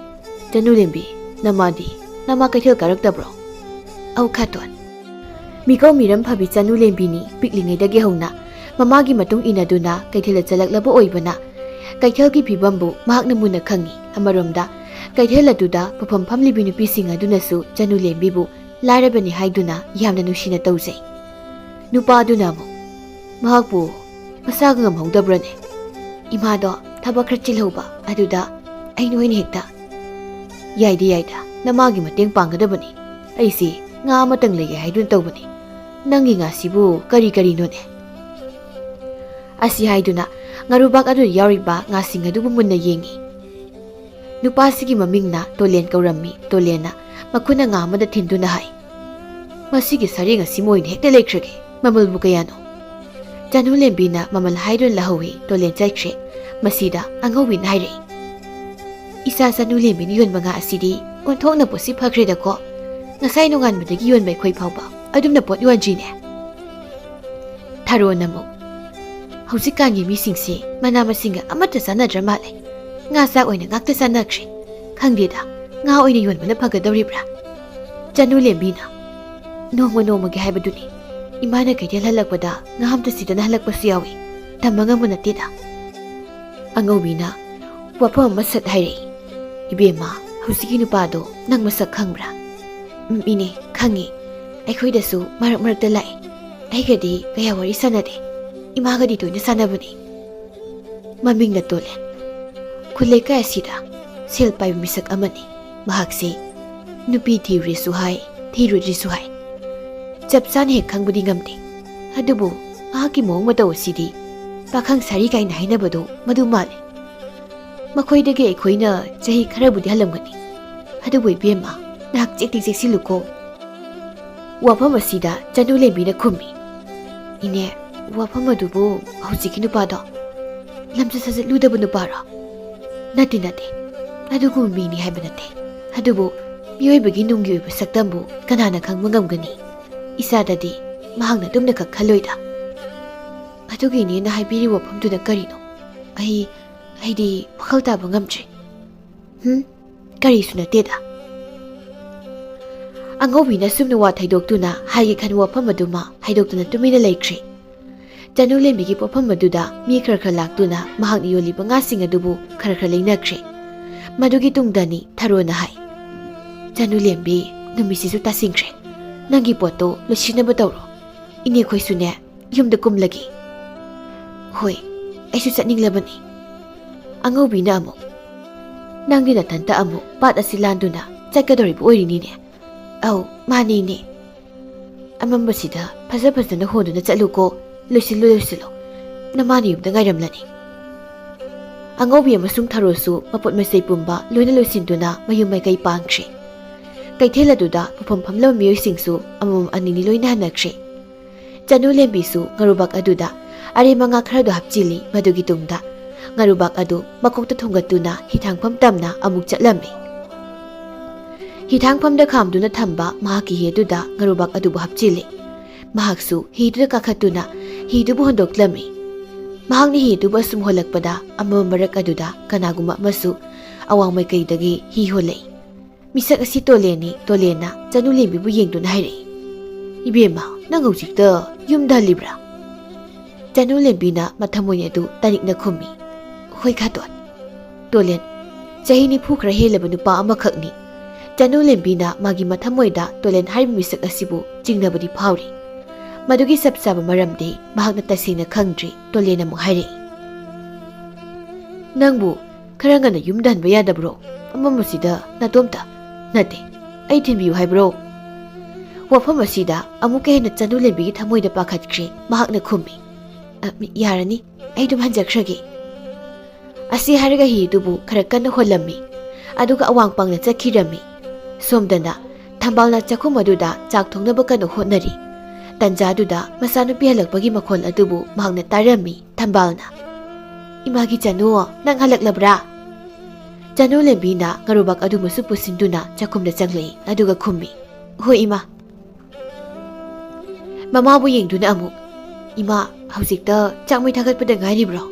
"ꯆꯅꯨ ꯂꯦꯝꯕꯤ, ꯅꯃꯥꯗꯤ? ꯅꯃꯥ ꯀꯩꯊꯦꯜ ꯀꯥꯔꯛꯇꯕ꯭ꯔꯣ?" "ꯑꯧ ꯈꯥꯇꯣꯟ꯫" ꯃꯤꯀꯧ ꯃꯤꯔꯝ ꯐꯕꯤ ꯆꯅꯨ ꯂꯦꯝꯕꯤꯅꯤ ꯄꯤꯛꯂꯤꯉꯩꯗꯒꯤ ꯍꯧꯅ ꯃꯃꯥꯒꯤ ꯃꯇꯨꯡ ꯏꯟꯅꯗꯨꯅ ꯀꯩꯊꯦꯜꯗ ꯆꯠꯂꯛꯂꯕ ꯑꯣꯏꯕꯅ, ꯀꯩꯊꯦꯜꯒꯤ ꯐꯤꯕꯝꯕꯨ ꯃꯍꯥꯛꯅ ꯃꯨꯟꯅ ꯈꯪꯏ꯫ ꯑꯃꯔꯣꯝꯗ, ꯀꯩꯊꯦꯜ ꯑꯗꯨꯗ ꯄꯣꯐꯝ ꯐꯝꯂꯤꯕꯤ ꯅꯨꯄꯤꯁꯤꯡ ꯑꯗꯨꯅꯁꯨ ꯆꯅꯨ ꯂꯦꯝꯕꯤꯕꯨ ꯂꯥꯏꯔꯕꯅꯤ ꯍꯥꯏꯗꯨꯅ ꯌꯥꯝꯅ ꯅꯨꯡꯁꯤꯅ ꯇꯧꯖꯩ꯫ ꯅꯨꯄꯥꯗꯨꯅ ꯑꯃꯨꯛ, "ꯃꯍꯥꯛꯄꯨ ꯃꯁꯥꯒ ꯉꯝꯍꯧꯗꯕ꯭ꯔꯅꯦ? ꯏꯃꯥꯗꯣ ꯊꯕꯛ ꯈꯔ ꯆꯤꯜꯍꯧꯕ, ꯑꯗꯨꯗ ꯑꯩꯅ ꯑꯣꯏꯅ ꯍꯦꯛꯇ꯫" "ꯌꯥꯏꯗ, ꯌꯥꯏꯗ, ꯅꯃꯥꯒꯤ ꯃꯇꯦꯡ ꯄꯥꯡꯒꯗꯕꯅꯤ꯫ ꯑꯩꯁꯤ ꯉꯥ ꯑꯃꯇꯪ ꯂꯩꯒꯦ ꯍꯥꯏꯗꯨꯅ ꯇꯧꯕꯅꯤ꯫ ꯅꯪꯒꯤ ꯉꯥꯁꯤꯕꯨ ꯀꯔꯤ ꯀꯔꯤꯅꯣꯅꯦ?" ꯑꯁꯤ ꯍꯥꯏꯗꯨꯅ ꯉꯥꯔꯨꯕꯥꯛ ꯑꯗꯨꯗ ꯌꯥꯎꯔꯤꯕ ꯉꯥꯁꯤꯡ ꯑꯗꯨꯕꯨ ꯃꯨꯟꯅ ꯌꯦꯡꯏ꯫ ꯅꯨꯄꯥꯁꯤꯒꯤ ꯃꯃꯤꯡꯅ ꯇꯣꯂꯦꯟ ꯀꯧꯔꯝꯃꯤ꯫ ꯇꯣꯂꯦꯟꯅ ꯃꯈꯨꯠꯅ ꯉꯥ ꯑꯃꯗ ꯊꯤꯟꯗꯨꯅ ꯍꯥꯏ, "ꯃꯁꯤꯒꯤ ꯁꯔꯦꯡ ꯑꯁꯤꯃ ꯑꯣꯏꯅ ꯍꯦꯛꯇ ꯂꯩꯈ꯭ꯔꯒꯦ꯫ ꯃꯃꯜꯕꯨ ꯀꯌꯥꯅꯣ?" ꯆꯅꯨ ꯂꯦꯝꯕꯤꯅ ꯃꯃꯜ ꯍꯥꯏꯗꯨꯅ ꯂꯧꯍꯧꯏ꯫ ꯇꯣꯂꯦꯟ ꯆꯠꯈ꯭ꯔꯦ꯫ ꯃꯁꯤꯗ ꯑꯉꯧꯕꯤꯅ ꯍꯥꯏꯔꯛꯏ, "ꯏꯆꯥ ꯆꯅꯨ ꯂꯦꯝꯕꯤꯅ ꯌꯣꯟꯕ ꯉꯥ ꯑꯁꯤꯗꯤ ꯑꯣꯟꯊꯣꯛꯅ ꯄꯣꯠꯁꯤ ꯐꯈ꯭ꯔꯦꯗꯀꯣ꯫ ꯉꯁꯥꯏ ꯅꯣꯡꯉꯥꯟꯕꯗꯒꯤ ꯌꯣꯟꯕ ꯑꯩꯈꯣꯏ ꯐꯥꯎꯕ ꯑꯗꯨꯝꯅ ꯄꯣꯠ ꯌꯣꯟꯗ꯭ꯔꯤꯅꯦ꯫" ꯊꯔꯣꯅ ꯑꯃꯨꯛ, "ꯍꯧꯖꯤꯛꯀꯥꯟꯒꯤ ꯃꯤꯁꯤꯡꯁꯤ ꯃꯅꯥ ꯃꯁꯤꯡꯒ ꯑꯃꯠꯇ ꯆꯥꯅꯗ꯭ꯔ ꯃꯥꯜꯂꯦ꯫ ꯉꯥ ꯆꯥꯛ ꯑꯣꯏꯅ ꯉꯥꯛꯇ ꯆꯥꯅꯈ꯭ꯔꯦ꯫ ꯈꯪꯗꯦꯗ, ꯉꯥ ꯑꯣꯏꯅ ꯌꯣꯟꯕꯅ ꯐꯒꯗꯧꯔꯤꯕ꯭ꯔꯥ?" ꯆꯅꯨ ꯂꯦꯝꯕꯤꯅ, "ꯅꯣꯡꯃ ꯅꯣꯡꯃꯒꯤ ꯍꯥꯏꯕꯗꯨꯅꯤ꯫ ꯏꯃꯥꯅ ꯀꯩꯊꯦꯜ ꯍꯜꯂꯛꯄꯗ ꯉꯥ ꯑꯝꯇ ꯁꯤꯗꯅ ꯍꯜꯂꯛꯄꯁꯨ ꯌꯥꯎꯏ꯫ ꯇꯝꯕ ꯉꯝꯕ ꯅꯠꯇꯦꯗ꯫" ꯑꯉꯧꯕꯤꯅ ꯋꯥꯐꯝ ꯑꯃ ꯁꯠ ꯍꯥꯏꯔꯛꯏ, "ꯏꯕꯦꯝꯃ, ꯍꯧꯖꯤꯛꯀꯤ ꯅꯨꯄꯥꯗꯣ ꯅꯪ ꯃꯁꯛ ꯈꯪꯕ꯭ꯔꯥ?" "ꯎꯝ, ꯏꯅꯦ, ꯈꯪꯉꯤ꯫ ꯑꯩꯈꯣꯏꯗꯁꯨ ꯃꯔꯛ ꯃꯔꯛꯇ ꯂꯥꯛꯏ꯫ ꯑꯩꯒꯗꯤ ꯀꯌꯥ ꯋꯥꯔꯤ ꯁꯥꯟꯅꯗꯦ꯫ ꯏꯃꯥꯒꯗꯤ ꯇꯣꯏꯅ ꯁꯥꯟꯅꯕꯅꯤ꯫" ꯃꯃꯤꯡꯅ ꯇꯣꯂꯦꯟ꯫ ꯈꯨꯜ ꯂꯩꯀꯥꯏ ꯑꯁꯤꯗ ꯁꯦꯜ ꯄꯥꯏꯕ ꯃꯤꯁꯛ ꯑꯃꯅꯤ꯫ ꯃꯍꯥꯛꯁꯤ ꯅꯨꯄꯤ ꯊꯤꯔꯨꯔꯦꯁꯨ ꯍꯥꯏ, ꯊꯤꯔꯨꯗ꯭ꯔꯤꯁꯨ ꯍꯥꯏ꯫ ꯆꯞ ꯆꯥꯅ ꯍꯦꯛ ꯈꯪꯕꯗꯤ ꯉꯝꯗꯦ꯫ ꯑꯗꯨꯕꯨ ꯃꯍꯥꯛꯀꯤ ꯃꯑꯣꯡ ꯃꯇꯧ ꯑꯁꯤꯗꯤ ꯄꯥꯈꯪ ꯁꯥꯔꯤ ꯀꯥꯏꯅ ꯍꯥꯏꯅꯕꯗꯣ ꯃꯗꯨ ꯃꯥꯜꯂꯦ꯫ ꯃꯈꯣꯏꯗꯒꯤ ꯑꯩꯈꯣꯏꯅ ꯆꯍꯤ ꯈꯔꯕꯨꯗꯤ ꯍꯜꯂꯝꯒꯅꯤ꯫ ꯑꯗꯨꯕꯨ ꯏꯕꯦꯝꯃ, ꯅꯍꯥꯛ ꯆꯦꯛꯇꯤ ꯆꯦꯛꯁꯤꯜꯂꯨꯀꯣ꯫ ꯋꯥꯐꯝ ꯑꯁꯤꯗ ꯆꯅꯨ ꯂꯦꯝꯕꯤꯅ ꯈꯨꯝꯃꯤ, "ꯏꯅꯦ, ꯋꯥꯐꯝ ꯑꯗꯨꯕꯨ ꯍꯧꯖꯤꯛꯀꯤ ꯅꯨꯄꯥꯗꯣ ꯂꯝꯆꯠ ꯁꯥꯖꯠ ꯂꯨꯗꯕ ꯅꯨꯄꯥꯔꯣ?" "ꯅꯠꯇꯦ, ꯅꯠꯇꯦ꯫ ꯑꯗꯨꯒꯨꯝꯕ ꯃꯤꯅꯤ ꯍꯥꯏꯕ ꯅꯠꯇꯦ꯫ ꯑꯗꯨꯕꯨ ꯃꯤꯑꯣꯏꯕꯒꯤ ꯅꯨꯡꯒꯤ ꯑꯣꯏꯕ ꯁꯛꯇꯝꯕꯨ ꯀꯅꯥꯅ ꯈꯪꯕ ꯉꯝꯒꯅꯤ? ꯏꯆꯥꯗꯗꯤ ꯃꯍꯥꯛꯅ ꯑꯗꯨꯝꯅ ꯈꯛ ꯈꯜꯂꯣꯏꯗ꯫ ꯑꯗꯨꯒ ꯏꯅꯦꯅ ꯍꯥꯏꯕꯤꯔꯤꯕ ꯋꯥꯐꯝꯗꯨꯅ ꯀꯔꯤꯅꯣ? ꯑꯩ, ꯑꯩꯗꯤ ꯋꯥꯈꯜ ꯇꯥꯕ ꯉꯝꯗ꯭ꯔꯦ꯫" "ꯍꯨꯝ, ꯀꯔꯤꯁꯨ ꯅꯠꯇꯦꯗ꯫" ꯑꯉꯧꯕꯤꯅ ꯑꯁꯨꯝꯅ ꯋꯥ ꯊꯩꯗꯣꯛꯇꯨꯅ ꯍꯥꯏꯒꯦ ꯈꯟꯕ ꯋꯥꯐꯝ ꯑꯗꯨꯃ ꯍꯥꯏꯗꯣꯛꯇꯅ ꯇꯨꯃꯤꯟꯅ ꯂꯩꯈ꯭ꯔꯦ꯫ ꯆꯅꯨ ꯂꯦꯝꯕꯤꯒꯤ ꯄꯣꯠꯐꯝ ꯑꯗꯨꯗ ꯃꯤ ꯈꯔ ꯈꯔ ꯂꯥꯛꯇꯨꯅ ꯃꯍꯥꯛꯅ ꯌꯣꯜꯂꯤꯕ ꯉꯥꯁꯤꯡ ꯑꯗꯨꯕꯨ ꯈꯔ ꯈꯔ ꯂꯩꯅꯈ꯭ꯔꯦ꯫ ꯃꯗꯨꯒꯤ ꯇꯨꯡꯗꯅꯤ ꯊꯔꯣꯅ ꯍꯥꯏ, "ꯆꯅꯨ ꯂꯦꯝꯕꯤ, ꯅꯨꯃꯤꯠꯁꯤꯁꯨ ꯇꯥꯁꯤꯟꯈ꯭ꯔꯦ꯫ ꯅꯪꯒꯤ ꯄꯣꯠꯇꯣ ꯂꯣꯏꯁꯤꯟꯅꯕ ꯇꯧꯔꯣ꯫ ꯏꯅꯦꯈꯣꯏꯁꯨꯅꯦ, ꯌꯨꯝꯗ ꯀꯨꯝꯂꯒꯦ꯫" "ꯍꯣꯏ, ꯑꯩꯁꯨ ꯆꯠꯅꯤꯡꯂꯕꯅꯤ꯫" ꯑꯉꯧꯕꯤꯅ ꯑꯃꯨꯛ, "ꯅꯪꯗꯤ ꯅꯊꯟꯇ ꯑꯃꯨꯛ ꯄꯥꯠ ꯑꯁꯤ ꯂꯥꯟꯗꯨꯅ ꯆꯠꯀꯗꯧꯔꯤꯕ ꯑꯣꯏꯔꯤꯅꯤꯅꯦ꯫ ꯑꯧ, ꯃꯥꯅꯦ ꯏꯅꯦ꯫ ꯑꯃꯝꯕꯁꯤꯗ ꯐꯖ ꯐꯖꯅ ꯍꯣꯟꯗꯨꯅ ꯆꯠꯂꯨꯀꯣ꯫ ꯂꯣꯏꯁꯤꯜꯂꯨ, ꯂꯣꯏꯁꯤꯜꯂꯨ꯫ ꯅꯃꯥꯅ ꯌꯨꯝꯗ ꯉꯥꯏꯔꯝꯂꯅꯤ꯫" ꯑꯉꯧꯕꯤ ꯑꯃꯁꯨꯡ ꯊꯔꯣꯁꯨ ꯃꯄꯣꯠ ꯃꯆꯩ ꯄꯨꯝꯕ ꯂꯣꯏꯅ ꯂꯣꯏꯁꯤꯟꯗꯨꯅ ꯃꯌꯨꯝ ꯃꯥꯏꯀꯩ ꯄꯥꯡꯈ꯭ꯔꯦ꯫ ꯀꯩꯊꯦꯜ ꯑꯗꯨꯗ ꯄꯣꯠꯐꯝ ꯐꯝꯂꯝꯕ ꯃꯤꯑꯣꯏꯁꯤꯡꯁꯨ ꯑꯃꯃꯝ ꯑꯅꯤꯅꯤ ꯂꯣꯏꯅ ꯍꯟꯅꯈ꯭ꯔꯦ꯫ ꯆꯅꯨ ꯂꯦꯝꯕꯤꯁꯨ ꯉꯥꯔꯨꯕꯥꯛ ꯑꯗꯨꯗ ꯑꯔꯦꯝ ꯑꯉꯥ ꯈꯔꯗꯨ ꯍꯥꯞꯆꯤꯜꯂꯤ꯫ ꯃꯗꯨꯒꯤ ꯇꯨꯡꯗ ꯉꯥꯔꯨꯕꯥꯛ ꯑꯗꯨ ꯃꯀꯣꯛꯇ ꯊꯣꯡꯒꯠꯇꯨꯅ ꯍꯤꯊꯥꯡꯐꯝ ꯇꯝꯅ ꯑꯃꯨꯛ ꯆꯠꯂꯝꯃꯤ꯫ ꯍꯤꯊꯥꯡꯐꯝꯗ ꯈꯥꯝꯗꯨꯅ ꯊꯝꯕ ꯃꯍꯥꯛꯀꯤ ꯍꯤ ꯑꯗꯨꯗ ꯉꯥꯔꯨꯕꯥꯛ ꯑꯗꯨꯕꯨ ꯍꯥꯞꯆꯤꯜꯂꯤ꯫ ꯃꯍꯥꯛꯁꯨ ꯍꯤꯗꯨꯗ ꯀꯥꯈꯠꯇꯨꯅ ꯍꯤꯗꯨꯕꯨ ꯍꯣꯟꯗꯣꯛꯂꯝꯃꯤ꯫ ꯃꯍꯥꯛꯅ ꯍꯤ ꯑꯗꯨꯕꯨ ꯑꯁꯨꯝ ꯍꯣꯜꯂꯛꯄꯗ ꯑꯃꯝꯕ ꯃꯔꯛ ꯑꯗꯨꯗ ꯀꯅꯥꯒꯨꯝꯕ ꯑꯃꯁꯨ ꯑꯋꯥꯡ ꯃꯥꯏꯀꯩꯗꯒꯤ ꯍꯤ ꯍꯣꯜꯂꯛꯏ꯫ ꯃꯤꯁꯛ ꯑꯁꯤ ꯇꯣꯂꯦꯟꯅꯤ꯫ ꯇꯣꯂꯦꯟꯅ ꯆꯅꯨ ꯂꯦꯝꯕꯤꯕꯨ ꯌꯦꯡꯗꯨꯅ ꯍꯥꯏꯔꯛꯏ, "ꯏꯕꯦꯝꯃ, ꯅꯪ ꯍꯧꯖꯤꯛꯇ ꯌꯨꯝꯗ ꯍꯜꯂꯤꯕ꯭ꯔꯥ?" ꯆꯅꯨ ꯂꯦꯝꯕꯤꯅ ꯃꯊꯃꯣꯏ ꯑꯗꯨ ꯇꯥꯅꯤꯡꯅ ꯈꯨꯝꯃꯤ, "ꯍꯣꯏ ꯈꯥꯇꯣꯟ꯫" ꯇꯣꯂꯦꯟ, ꯆꯍꯤ ꯅꯤꯐꯨ ꯈꯔ ꯍꯦꯜꯂꯕ ꯅꯨꯄꯥ ꯑꯃꯈꯛꯅꯤ꯫ ꯆꯅꯨ ꯂꯦꯝꯕꯤꯅ ꯃꯥꯒꯤ ꯃꯊꯃꯣꯏꯗ ꯇꯣꯂꯦꯟ ꯍꯥꯏꯔꯤꯕ ꯃꯤꯁꯛ ꯑꯁꯤꯕꯨ ꯆꯤꯡꯅꯕꯗꯤ ꯐꯥꯎꯔꯤ꯫ ꯃꯗꯨꯒꯤ ꯆꯞ ꯆꯥꯕ ꯃꯔꯝꯗꯤ ꯃꯍꯥꯛꯅ ꯇꯁꯦꯡꯅ ꯈꯪꯗ꯭ꯔꯤ꯫ ꯇꯣꯂꯦꯟ ꯑꯃꯨꯛ ꯍꯥꯏꯔꯛꯏ, "ꯅꯪꯕꯨ ꯈꯔ ꯉꯟꯅ ꯌꯨꯝꯗ ꯍꯟꯕ ꯌꯥꯗꯕ꯭ꯔꯣ? ꯑꯃꯝꯕꯁꯤꯗ ꯅꯇꯣꯝꯇ?" "ꯅꯠꯇꯦ, ꯑꯩ ꯊꯤꯟꯕꯤꯌꯨ ꯍꯥꯏꯕ꯭ꯔꯣ?" ꯋꯥꯐꯝ ꯑꯁꯤꯗ ꯑꯃꯨꯛꯀ ꯍꯦꯟꯅ ꯆꯅꯨ ꯂꯦꯝꯕꯤꯒꯤ ꯊꯃꯣꯏꯗ ꯄꯥꯈꯠꯈ꯭ꯔꯦ꯫ ꯃꯍꯥꯛꯅ ꯈꯨꯝꯃꯤ, "ꯑ, ꯌꯥꯔꯅꯤ, ꯑꯩ ꯑꯗꯨꯝ ꯍꯟꯖꯈ꯭ꯔꯒꯦ"꯫ ꯑꯁꯤ ꯍꯥꯏꯔꯒ ꯍꯤ ꯑꯗꯨꯕꯨ ꯈꯔ ꯀꯟꯅ ꯍꯣꯜꯂꯝꯃꯤ, ꯑꯗꯨꯒ ꯑꯋꯥꯡ ꯄꯥꯡꯅ ꯆꯠꯈꯤꯔꯝꯃꯤ꯫ ꯁꯣꯝꯗꯅ ꯊꯝꯕꯥꯜꯅ ꯆꯥꯛꯈꯨꯝ ꯑꯗꯨꯗ ꯆꯥꯛ ꯊꯣꯡꯅꯕ ꯀꯟꯅ ꯍꯣꯠꯅꯔꯤ꯫ ꯇꯟꯖꯥꯗꯨꯗ ꯃꯆꯥꯅꯨꯄꯤ ꯍꯜꯂꯛꯄꯒꯤ ꯃꯈꯣꯜ ꯑꯗꯨꯕꯨ ꯃꯍꯥꯛꯅ ꯇꯥꯔꯝꯃꯤ꯫ ꯊꯝꯕꯥꯜꯅ, "ꯏꯃꯥꯒꯤ ꯆꯅꯨ, ꯅꯪ ꯍꯜꯂꯛꯂꯕ꯭ꯔꯥ?" ꯆꯅꯨ ꯂꯦꯝꯕꯤꯅ ꯉꯥꯔꯨꯕꯥꯛ ꯑꯗꯨꯃꯁꯨ ꯄꯨꯁꯤꯟꯗꯨꯅ ꯆꯥꯛꯈꯨꯝꯗ ꯆꯪꯂꯛꯏ, ꯑꯗꯨꯒ ꯈꯨꯝꯃꯤ, "ꯍꯣꯏ ꯏꯃꯥ"꯫ ꯃꯃꯥꯕꯨ ꯌꯦꯡꯗꯨꯅ ꯑꯃꯨꯛ, "ꯏꯃꯥ, ꯍꯧꯖꯤꯛꯇ ꯆꯥꯛꯃꯩ ꯊꯥꯒꯠꯄꯗ ꯉꯥꯏꯔꯤꯕ꯭ꯔꯣ?"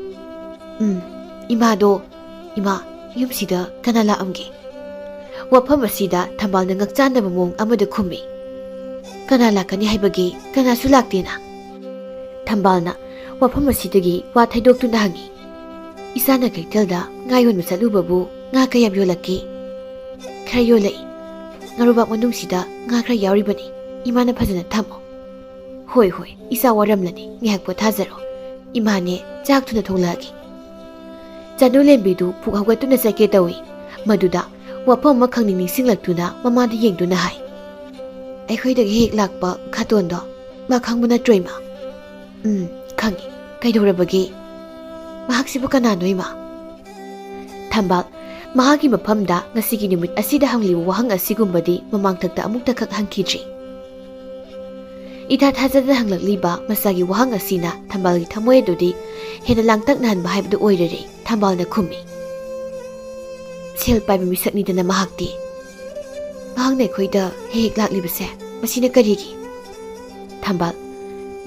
"ꯎꯝ, ꯏꯃꯥꯗꯣ, ꯏꯃꯥ, ꯌꯨꯝꯁꯤꯗ ꯀꯅꯥ ꯂꯥꯛꯑꯝꯒꯦ?" ꯋꯥꯐꯝ ꯑꯁꯤꯗ ꯊꯝꯕꯥꯜꯅ ꯉꯛꯆꯥꯟꯅꯕ ꯃꯑꯣꯡ ꯑꯃꯗ ꯈꯨꯝꯃꯤ꯫ "ꯀꯅꯥ ꯂꯥꯛꯀꯅꯤ ꯍꯥꯏꯕꯒꯦ? ꯀꯅꯥꯁꯨ ꯂꯥꯛꯇꯦꯅ?" ꯊꯝꯕꯥꯜꯅ ꯋꯥꯐꯝ ꯑꯁꯤꯗꯒꯤ ꯋꯥ ꯊꯩꯗꯣꯛꯇꯨꯅ ꯍꯪꯉꯤ, "ꯏꯆꯥꯅ ꯀꯩꯊꯦꯜꯗ ꯉꯥ ꯌꯣꯟꯕ ꯆꯠꯂꯨꯕꯕꯨ ꯉꯥ ꯀꯌꯥꯝ ꯌꯣꯜꯂꯛꯀꯦ?" "ꯈꯔ ꯌꯣꯜꯂꯛꯏ꯫ ꯉꯥꯔꯨꯕꯥꯛ ꯃꯅꯨꯡꯁꯤꯗ ꯉꯥ ꯈꯔ ꯌꯥꯎꯔꯤꯕꯅꯤ꯫ ꯏꯃꯥꯅ ꯐꯖꯅ ꯊꯝꯃꯣ"꯫ "ꯍꯣꯏ, ꯍꯣꯏ, ꯏꯆꯥ ꯋꯥꯔꯝꯂꯅꯤ, ꯉꯥꯏꯍꯥꯛ ꯄꯣꯊꯥꯖꯔꯣ꯫ ꯏꯃꯥꯅꯦ ꯆꯥꯛ ꯊꯨꯅ ꯊꯣꯡꯂꯛꯑꯒꯦ"꯫ ꯆꯅꯨ ꯂꯦꯝꯕꯤꯗꯨ ꯐꯨꯛ ꯍꯧꯒꯠꯇꯨꯅ ꯆꯠꯀꯦ ꯇꯧꯏ꯫ ꯃꯗꯨꯗ ꯋꯥꯐꯝ ꯑꯃ ꯈꯪꯅꯤꯡ ꯅꯤꯡꯁꯤꯡꯂꯛꯇꯨꯅ ꯃꯃꯥꯗ ꯌꯦꯡꯗꯨꯅ ꯍꯥꯏ, "ꯑꯩꯈꯣꯏꯗꯒꯤ ꯍꯦꯛ ꯂꯥꯛꯄ ꯈꯥꯇꯣꯟꯗꯣ, ꯃꯥ ꯈꯪꯕ ꯅꯠꯇ꯭ꯔꯣ, ꯏꯃꯥ?" "ꯎꯝ, ꯈꯪꯉꯤ꯫ ꯀꯩꯗꯧꯔꯕꯒꯦ? ꯃꯍꯥꯛꯁꯤꯕꯨ ꯀꯅꯥꯅꯣ, ꯏꯃꯥ?" ꯊꯝꯕꯥꯜ, ꯃꯍꯥꯛꯀꯤ ꯃꯐꯝꯗ ꯉꯁꯤꯒꯤ ꯅꯨꯃꯤꯠ ꯑꯁꯤꯗ ꯍꯪꯂꯤꯕ ꯋꯥꯍꯪ ꯑꯁꯤꯒꯨꯝꯕꯗꯤ ꯃꯃꯥꯡꯊꯛꯇ ꯑꯃꯨꯛꯇꯈꯛ ꯍꯪꯈꯤꯗ꯭ꯔꯤ꯫ ꯏꯊꯥ ꯊꯥꯖꯗꯅ ꯍꯪꯂꯛꯂꯤꯕ ꯃꯆꯥꯒꯤ ꯋꯥꯍꯪ ꯑꯁꯤꯅ ꯊꯝꯕꯥꯜꯒꯤ ꯊꯃꯣꯏ ꯑꯗꯨꯗꯤ ꯍꯦꯟꯅ ꯂꯥꯡꯇꯛꯅꯍꯟꯕ ꯍꯥꯏꯕꯗꯨ ꯑꯣꯏꯔꯔꯦ꯫ ꯊꯝꯕꯥꯜꯅ ꯈꯨꯝꯃꯤ, "ꯁꯦꯜ ꯄꯥꯏꯕ ꯃꯤꯁꯛꯅꯤꯗꯅ ꯃꯍꯥꯛꯇꯤ꯫ ꯃꯍꯥꯛꯅ ꯑꯩꯈꯣꯏꯗ ꯍꯦꯛ ꯍꯦꯛ ꯂꯥꯛꯂꯤꯕꯁꯦ, ꯃꯁꯤꯅ ꯀꯔꯤꯒꯤ?" ꯊꯝꯕꯥꯜ,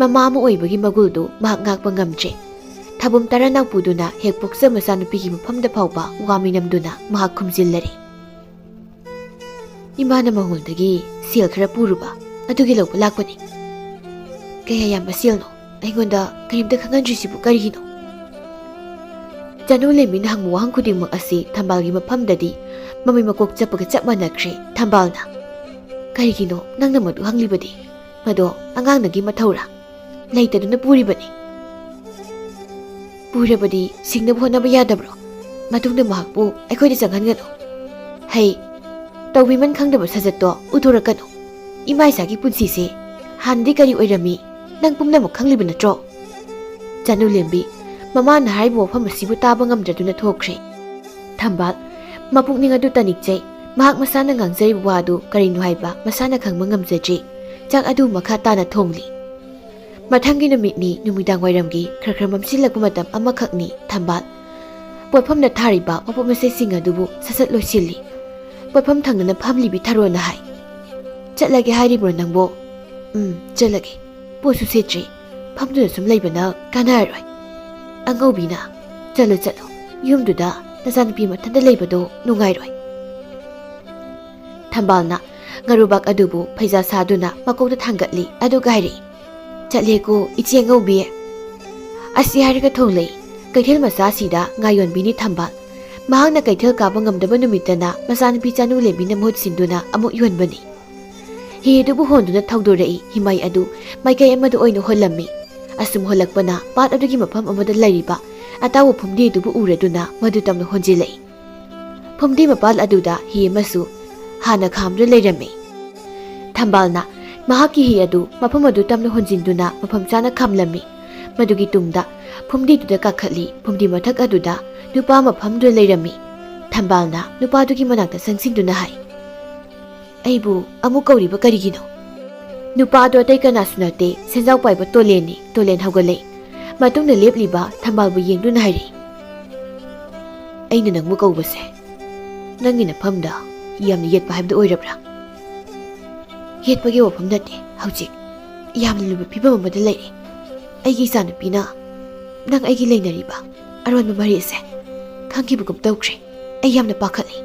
ꯃꯃꯥ ꯑꯃ ꯑꯣꯏꯕꯒꯤ ꯃꯒꯨꯜꯗꯨ ꯃꯍꯥꯛ ꯉꯥꯛꯄ ꯉꯝꯗ꯭ꯔꯦ꯫ ꯊꯥꯕꯨꯝ ꯇꯔꯥ ꯅꯥꯎꯄꯨꯗꯨꯅ ꯍꯦꯛ ꯄꯣꯛꯆ ꯃꯆꯥꯅꯨꯄꯤꯒꯤ ꯃꯐꯝꯗ ꯐꯥꯎꯕ ꯋꯥ ꯃꯤꯅꯝꯗꯨꯅ ꯃꯍꯥꯛ ꯈꯨꯝꯖꯤꯜꯂꯔꯦ꯫ "ꯏꯃꯥꯅ ꯃꯉꯣꯟꯗꯒꯤ ꯁꯦꯜ ꯈꯔ ꯄꯨꯔꯨꯕ, ꯑꯗꯨꯒꯤ ꯂꯧꯕ ꯂꯥꯛꯄꯅꯤ"꯫ "ꯀꯌꯥ ꯌꯥꯝꯕ ꯁꯦꯜꯅꯣ? ꯑꯩꯉꯣꯟꯗ ꯀꯔꯤꯝꯇ ꯈꯪꯍꯟꯗ꯭ꯔꯤꯁꯤꯕꯨ ꯀꯔꯤꯒꯤꯅꯣ?" ꯆꯅꯨ ꯂꯦꯝꯕꯤꯅ ꯍꯪꯕ ꯋꯥꯍꯪ ꯈꯨꯗꯤꯡꯃꯛ ꯑꯁꯤ ꯊꯝꯕꯥꯜꯒꯤ ꯃꯐꯝꯗꯗꯤ ꯃꯃꯩ ꯃꯀꯣꯛ ꯆꯞꯄꯒ ꯆꯞ ꯃꯥꯟꯅꯈ꯭ꯔꯦ꯫ ꯊꯝꯕꯥꯜꯅ, "ꯀꯔꯤꯒꯤꯅꯣ ꯅꯪꯅ ꯃꯗꯨ ꯍꯪꯂꯤꯕꯗꯤ? ꯃꯗꯣ ꯑꯉꯥꯡꯅꯒꯤ ꯃꯊꯧꯔꯥ? ꯂꯩꯇꯗꯨꯅ ꯄꯨꯔꯤꯕꯅꯤ"꯫ "ꯄꯨꯔꯕꯗꯤ ꯁꯤꯡꯅꯕ ꯍꯣꯠꯅꯕ ꯌꯥꯗꯕ꯭ꯔꯣ? ꯃꯇꯨꯡꯗ ꯃꯍꯥꯛꯄꯨ ꯑꯩꯈꯣꯏꯗ ꯆꯪꯍꯟꯒꯅꯨ꯫ ꯍꯩ, ꯇꯧꯕꯤꯃꯟ ꯈꯪꯗꯕ ꯁꯥꯖꯠꯇꯣ ꯎꯠꯊꯣꯔꯛꯀꯅꯨ"꯫ ꯏꯃꯥ ꯏꯆꯥꯒꯤ ꯄꯨꯟꯁꯤꯁꯦ ꯍꯥꯟꯅꯗꯤ ꯀꯔꯤ ꯑꯣꯏꯔꯝꯃꯤ, ꯅꯪ ꯄꯨꯝꯅꯃꯛ ꯈꯪꯂꯤꯕ ꯅꯠꯇ꯭ꯔꯣ? ꯆꯅꯨꯂꯦꯝꯕꯤ ꯃꯃꯥꯅ ꯍꯥꯏꯔꯤꯕ ꯋꯥꯐꯝ ꯑꯁꯤꯕꯨ ꯇꯥꯕ ꯉꯝꯗ꯭ꯔꯗꯨꯅ ꯊꯣꯛꯈ꯭ꯔꯦ꯫ ꯊꯝꯕꯥꯜ ꯃꯄꯨꯛꯅꯤꯡ ꯑꯗꯨ ꯇꯅꯤꯛꯆꯩ꯫ ꯃꯍꯥꯛ ꯃꯁꯥꯅ ꯉꯥꯡꯖꯔꯤꯕ ꯋꯥ ꯑꯗꯨ ꯀꯔꯤꯅꯣ ꯍꯥꯏꯕ ꯃꯁꯥꯅ ꯈꯪꯕ ꯉꯝꯖꯗ꯭ꯔꯤ꯫ ꯆꯥꯛ ꯑꯗꯨ ꯃꯈꯥ ꯇꯥꯅ ꯊꯣꯡꯂꯤ꯫ ꯃꯊꯪꯒꯤ ꯅꯨꯃꯤꯠꯅꯤ, ꯅꯨꯃꯤꯗꯥꯡ ꯋꯥꯏꯔꯝꯒꯤ ꯈꯔ ꯈꯔ ꯃꯝꯁꯤꯜꯂꯛꯄ ꯃꯇꯝ ꯑꯃꯈꯛꯅꯤ꯫ ꯊꯝꯕꯥꯜ ꯄꯣꯠꯐꯝꯗ ꯊꯥꯔꯤꯕ ꯃꯄꯣꯠ ꯃꯆꯩꯁꯤꯡ ꯑꯗꯨꯕꯨ ꯁꯠ ꯁꯠ ꯂꯣꯏꯁꯤꯜꯂꯤ꯫ ꯄꯣꯠꯐꯝ ꯊꯪꯅꯅ ꯐꯝꯂꯤꯕꯤ ꯊꯔꯣꯅ ꯍꯥꯏ, "ꯆꯠꯂꯒꯦ ꯍꯥꯏꯔꯤꯕ꯭ꯔꯣ ꯅꯪꯕꯣ?" "ꯎꯝ, ꯆꯠꯂꯒꯦ꯫ ꯄꯣꯠꯁꯨ ꯁꯦꯠꯇ꯭ꯔꯤ꯫ ꯐꯝꯗꯨꯅ ꯁꯨꯝ ꯂꯩꯕꯅ ꯀꯥꯟꯅꯔꯔꯣꯏ꯫ ꯑꯉꯧꯕꯤꯅ, ꯆꯠꯂꯣ, ꯆꯠꯂꯣ꯫ ꯌꯨꯝꯗꯨꯗ ꯅꯆꯥꯅꯨꯄꯤ ꯃꯊꯟꯇ ꯂꯩꯕꯗꯣ ꯅꯨꯡꯉꯥꯏꯔꯣꯏ꯫" ꯊꯝꯕꯥꯜꯅ ꯉꯥꯔꯨꯕꯥꯛ ꯑꯗꯨꯕꯨ ꯐꯩꯖꯥ ꯁꯥꯗꯨꯅ ꯃꯀꯣꯛꯇ ꯊꯥꯡꯒꯠꯂꯤ, ꯑꯗꯨꯒ ꯍꯥꯏꯔꯛꯏ, "ꯆꯠꯂꯦꯀꯣ, ꯏꯆꯦ ꯑꯉꯧꯕꯤ꯫" ꯑꯁꯤ ꯍꯥꯏꯔꯒ ꯊꯣꯛꯂꯛꯏ꯫ ꯀꯩꯊꯦꯜ ꯃꯆꯥꯁꯤꯗ ꯉꯥ ꯌꯣꯟꯕꯤꯅꯤ ꯊꯝꯕꯥꯜ꯫ ꯃꯍꯥꯛꯅ ꯀꯩꯊꯦꯜ ꯀꯥꯕ ꯉꯝꯗꯕ ꯅꯨꯃꯤꯠꯇꯅ ꯃꯆꯥꯅꯨꯄꯤ ꯆꯥꯅꯨ ꯂꯦꯝꯕꯤꯅ ꯃꯍꯨꯠ ꯁꯤꯟꯗꯨꯅ ꯑꯃꯨꯛ ꯌꯣꯟꯕꯅꯤ꯫ ꯍꯤ ꯑꯗꯨꯕꯨ ꯍꯣꯟꯗꯨꯅ ꯊꯧꯗꯣꯔꯛꯏ꯫ ꯍꯤꯃꯥꯏ ꯑꯗꯨ ꯃꯥꯏꯀꯩ ꯑꯃꯗ ꯑꯣꯏꯅ ꯍꯣꯜꯂꯝꯃꯤ꯫ ꯑꯁꯨꯝ ꯍꯣꯜꯂꯛꯄꯅ ꯄꯥꯠ ꯑꯗꯨꯒꯤ ꯃꯐꯝ ꯑꯃꯗ ꯂꯩꯔꯤꯕ ꯑꯇꯥꯎꯕ ꯐꯨꯝꯗꯤ ꯑꯗꯨꯕꯨ ꯎꯔꯗꯨꯅ ꯃꯗꯨ ꯇꯝꯅ ꯍꯣꯟꯖꯤꯜꯂꯛꯏ꯫ ꯐꯨꯝꯗꯤ ꯃꯄꯥꯜ ꯑꯗꯨꯗ ꯍꯤ ꯑꯃꯁꯨ ꯍꯥꯟꯅ ꯈꯥꯝꯗꯨꯅ ꯂꯩꯔꯝꯃꯤ꯫ ꯊꯝꯕꯥꯜꯅ ꯃꯍꯥꯛꯀꯤ ꯍꯤ ꯑꯗꯨ ꯃꯐꯝ ꯑꯗꯨ ꯇꯝꯅ ꯍꯣꯟꯖꯤꯟꯗꯨꯅ ꯃꯐꯝ ꯆꯥꯅ ꯈꯥꯝꯂꯝꯃꯤ꯫ ꯃꯗꯨꯒꯤ ꯇꯨꯡꯗ ꯐꯨꯝꯗꯤꯗꯨꯗ ꯀꯥꯈꯠꯂꯤ꯫ ꯐꯨꯝꯗꯤ ꯃꯊꯛ ꯑꯗꯨꯗ ꯅꯨꯄꯥ ꯑꯃ ꯐꯝꯗꯨꯅ ꯂꯩꯔꯝꯃꯤ꯫ ꯊꯝꯕꯥꯜꯅ ꯅꯨꯄꯥꯗꯨꯒꯤ ꯃꯅꯥꯛꯇ ꯆꯪꯁꯤꯟꯗꯨꯅ ꯍꯥꯏ, "ꯑꯩꯕꯨ ꯑꯃꯨꯛ ꯀꯧꯔꯤꯕ ꯀꯔꯤꯒꯤꯅꯣ?" ꯅꯨꯄꯥ ꯑꯗꯨ ꯑꯇꯩ ꯀꯅꯥꯁꯨ ꯅꯠꯇꯦ, ꯁꯦꯟꯖꯥꯎ ꯄꯥꯏꯕ ꯇꯣꯂꯦꯟꯅꯤ꯫ ꯇꯣꯂꯦꯟ ꯍꯧꯒꯠꯂꯛꯏ꯫ ꯃꯇꯨꯡꯗ ꯂꯦꯞꯂꯤꯕ ꯊꯝꯕꯥꯜꯕꯨ ꯌꯦꯡꯗꯨꯅ ꯍꯥꯏꯔꯛꯏ, "ꯑꯩꯅ ꯅꯪꯕꯨ ꯀꯧꯕꯁꯦ ꯅꯪꯒꯤ ꯅꯐꯝꯗ ꯌꯥꯝꯅ ꯌꯦꯠꯄ ꯍꯥꯏꯕꯗꯨ ꯑꯣꯏꯔꯕ꯭ꯔꯥ?" "ꯌꯦꯠꯄꯒꯤ ꯋꯥꯐꯝ ꯅꯠꯇꯦ꯫ ꯍꯧꯖꯤꯛ ꯌꯥꯝꯅ ꯂꯨꯕ ꯐꯤꯕꯝ ꯑꯃꯗ ꯂꯩꯔꯦ꯫ ꯑꯩꯒꯤ ꯏꯆꯥꯅꯨꯄꯤꯅ ꯅꯪ ꯑꯩꯒꯤ ꯂꯩꯅꯔꯤꯕ ꯑꯔꯣꯟꯕ ꯃꯔꯤ ꯑꯁꯦ ꯈꯪꯈꯤꯕꯒꯨꯝ ꯇꯧꯈ꯭ꯔꯦ꯫ ꯑꯩ ꯌꯥꯝꯅ ꯄꯥꯈꯠꯂꯤ꯫"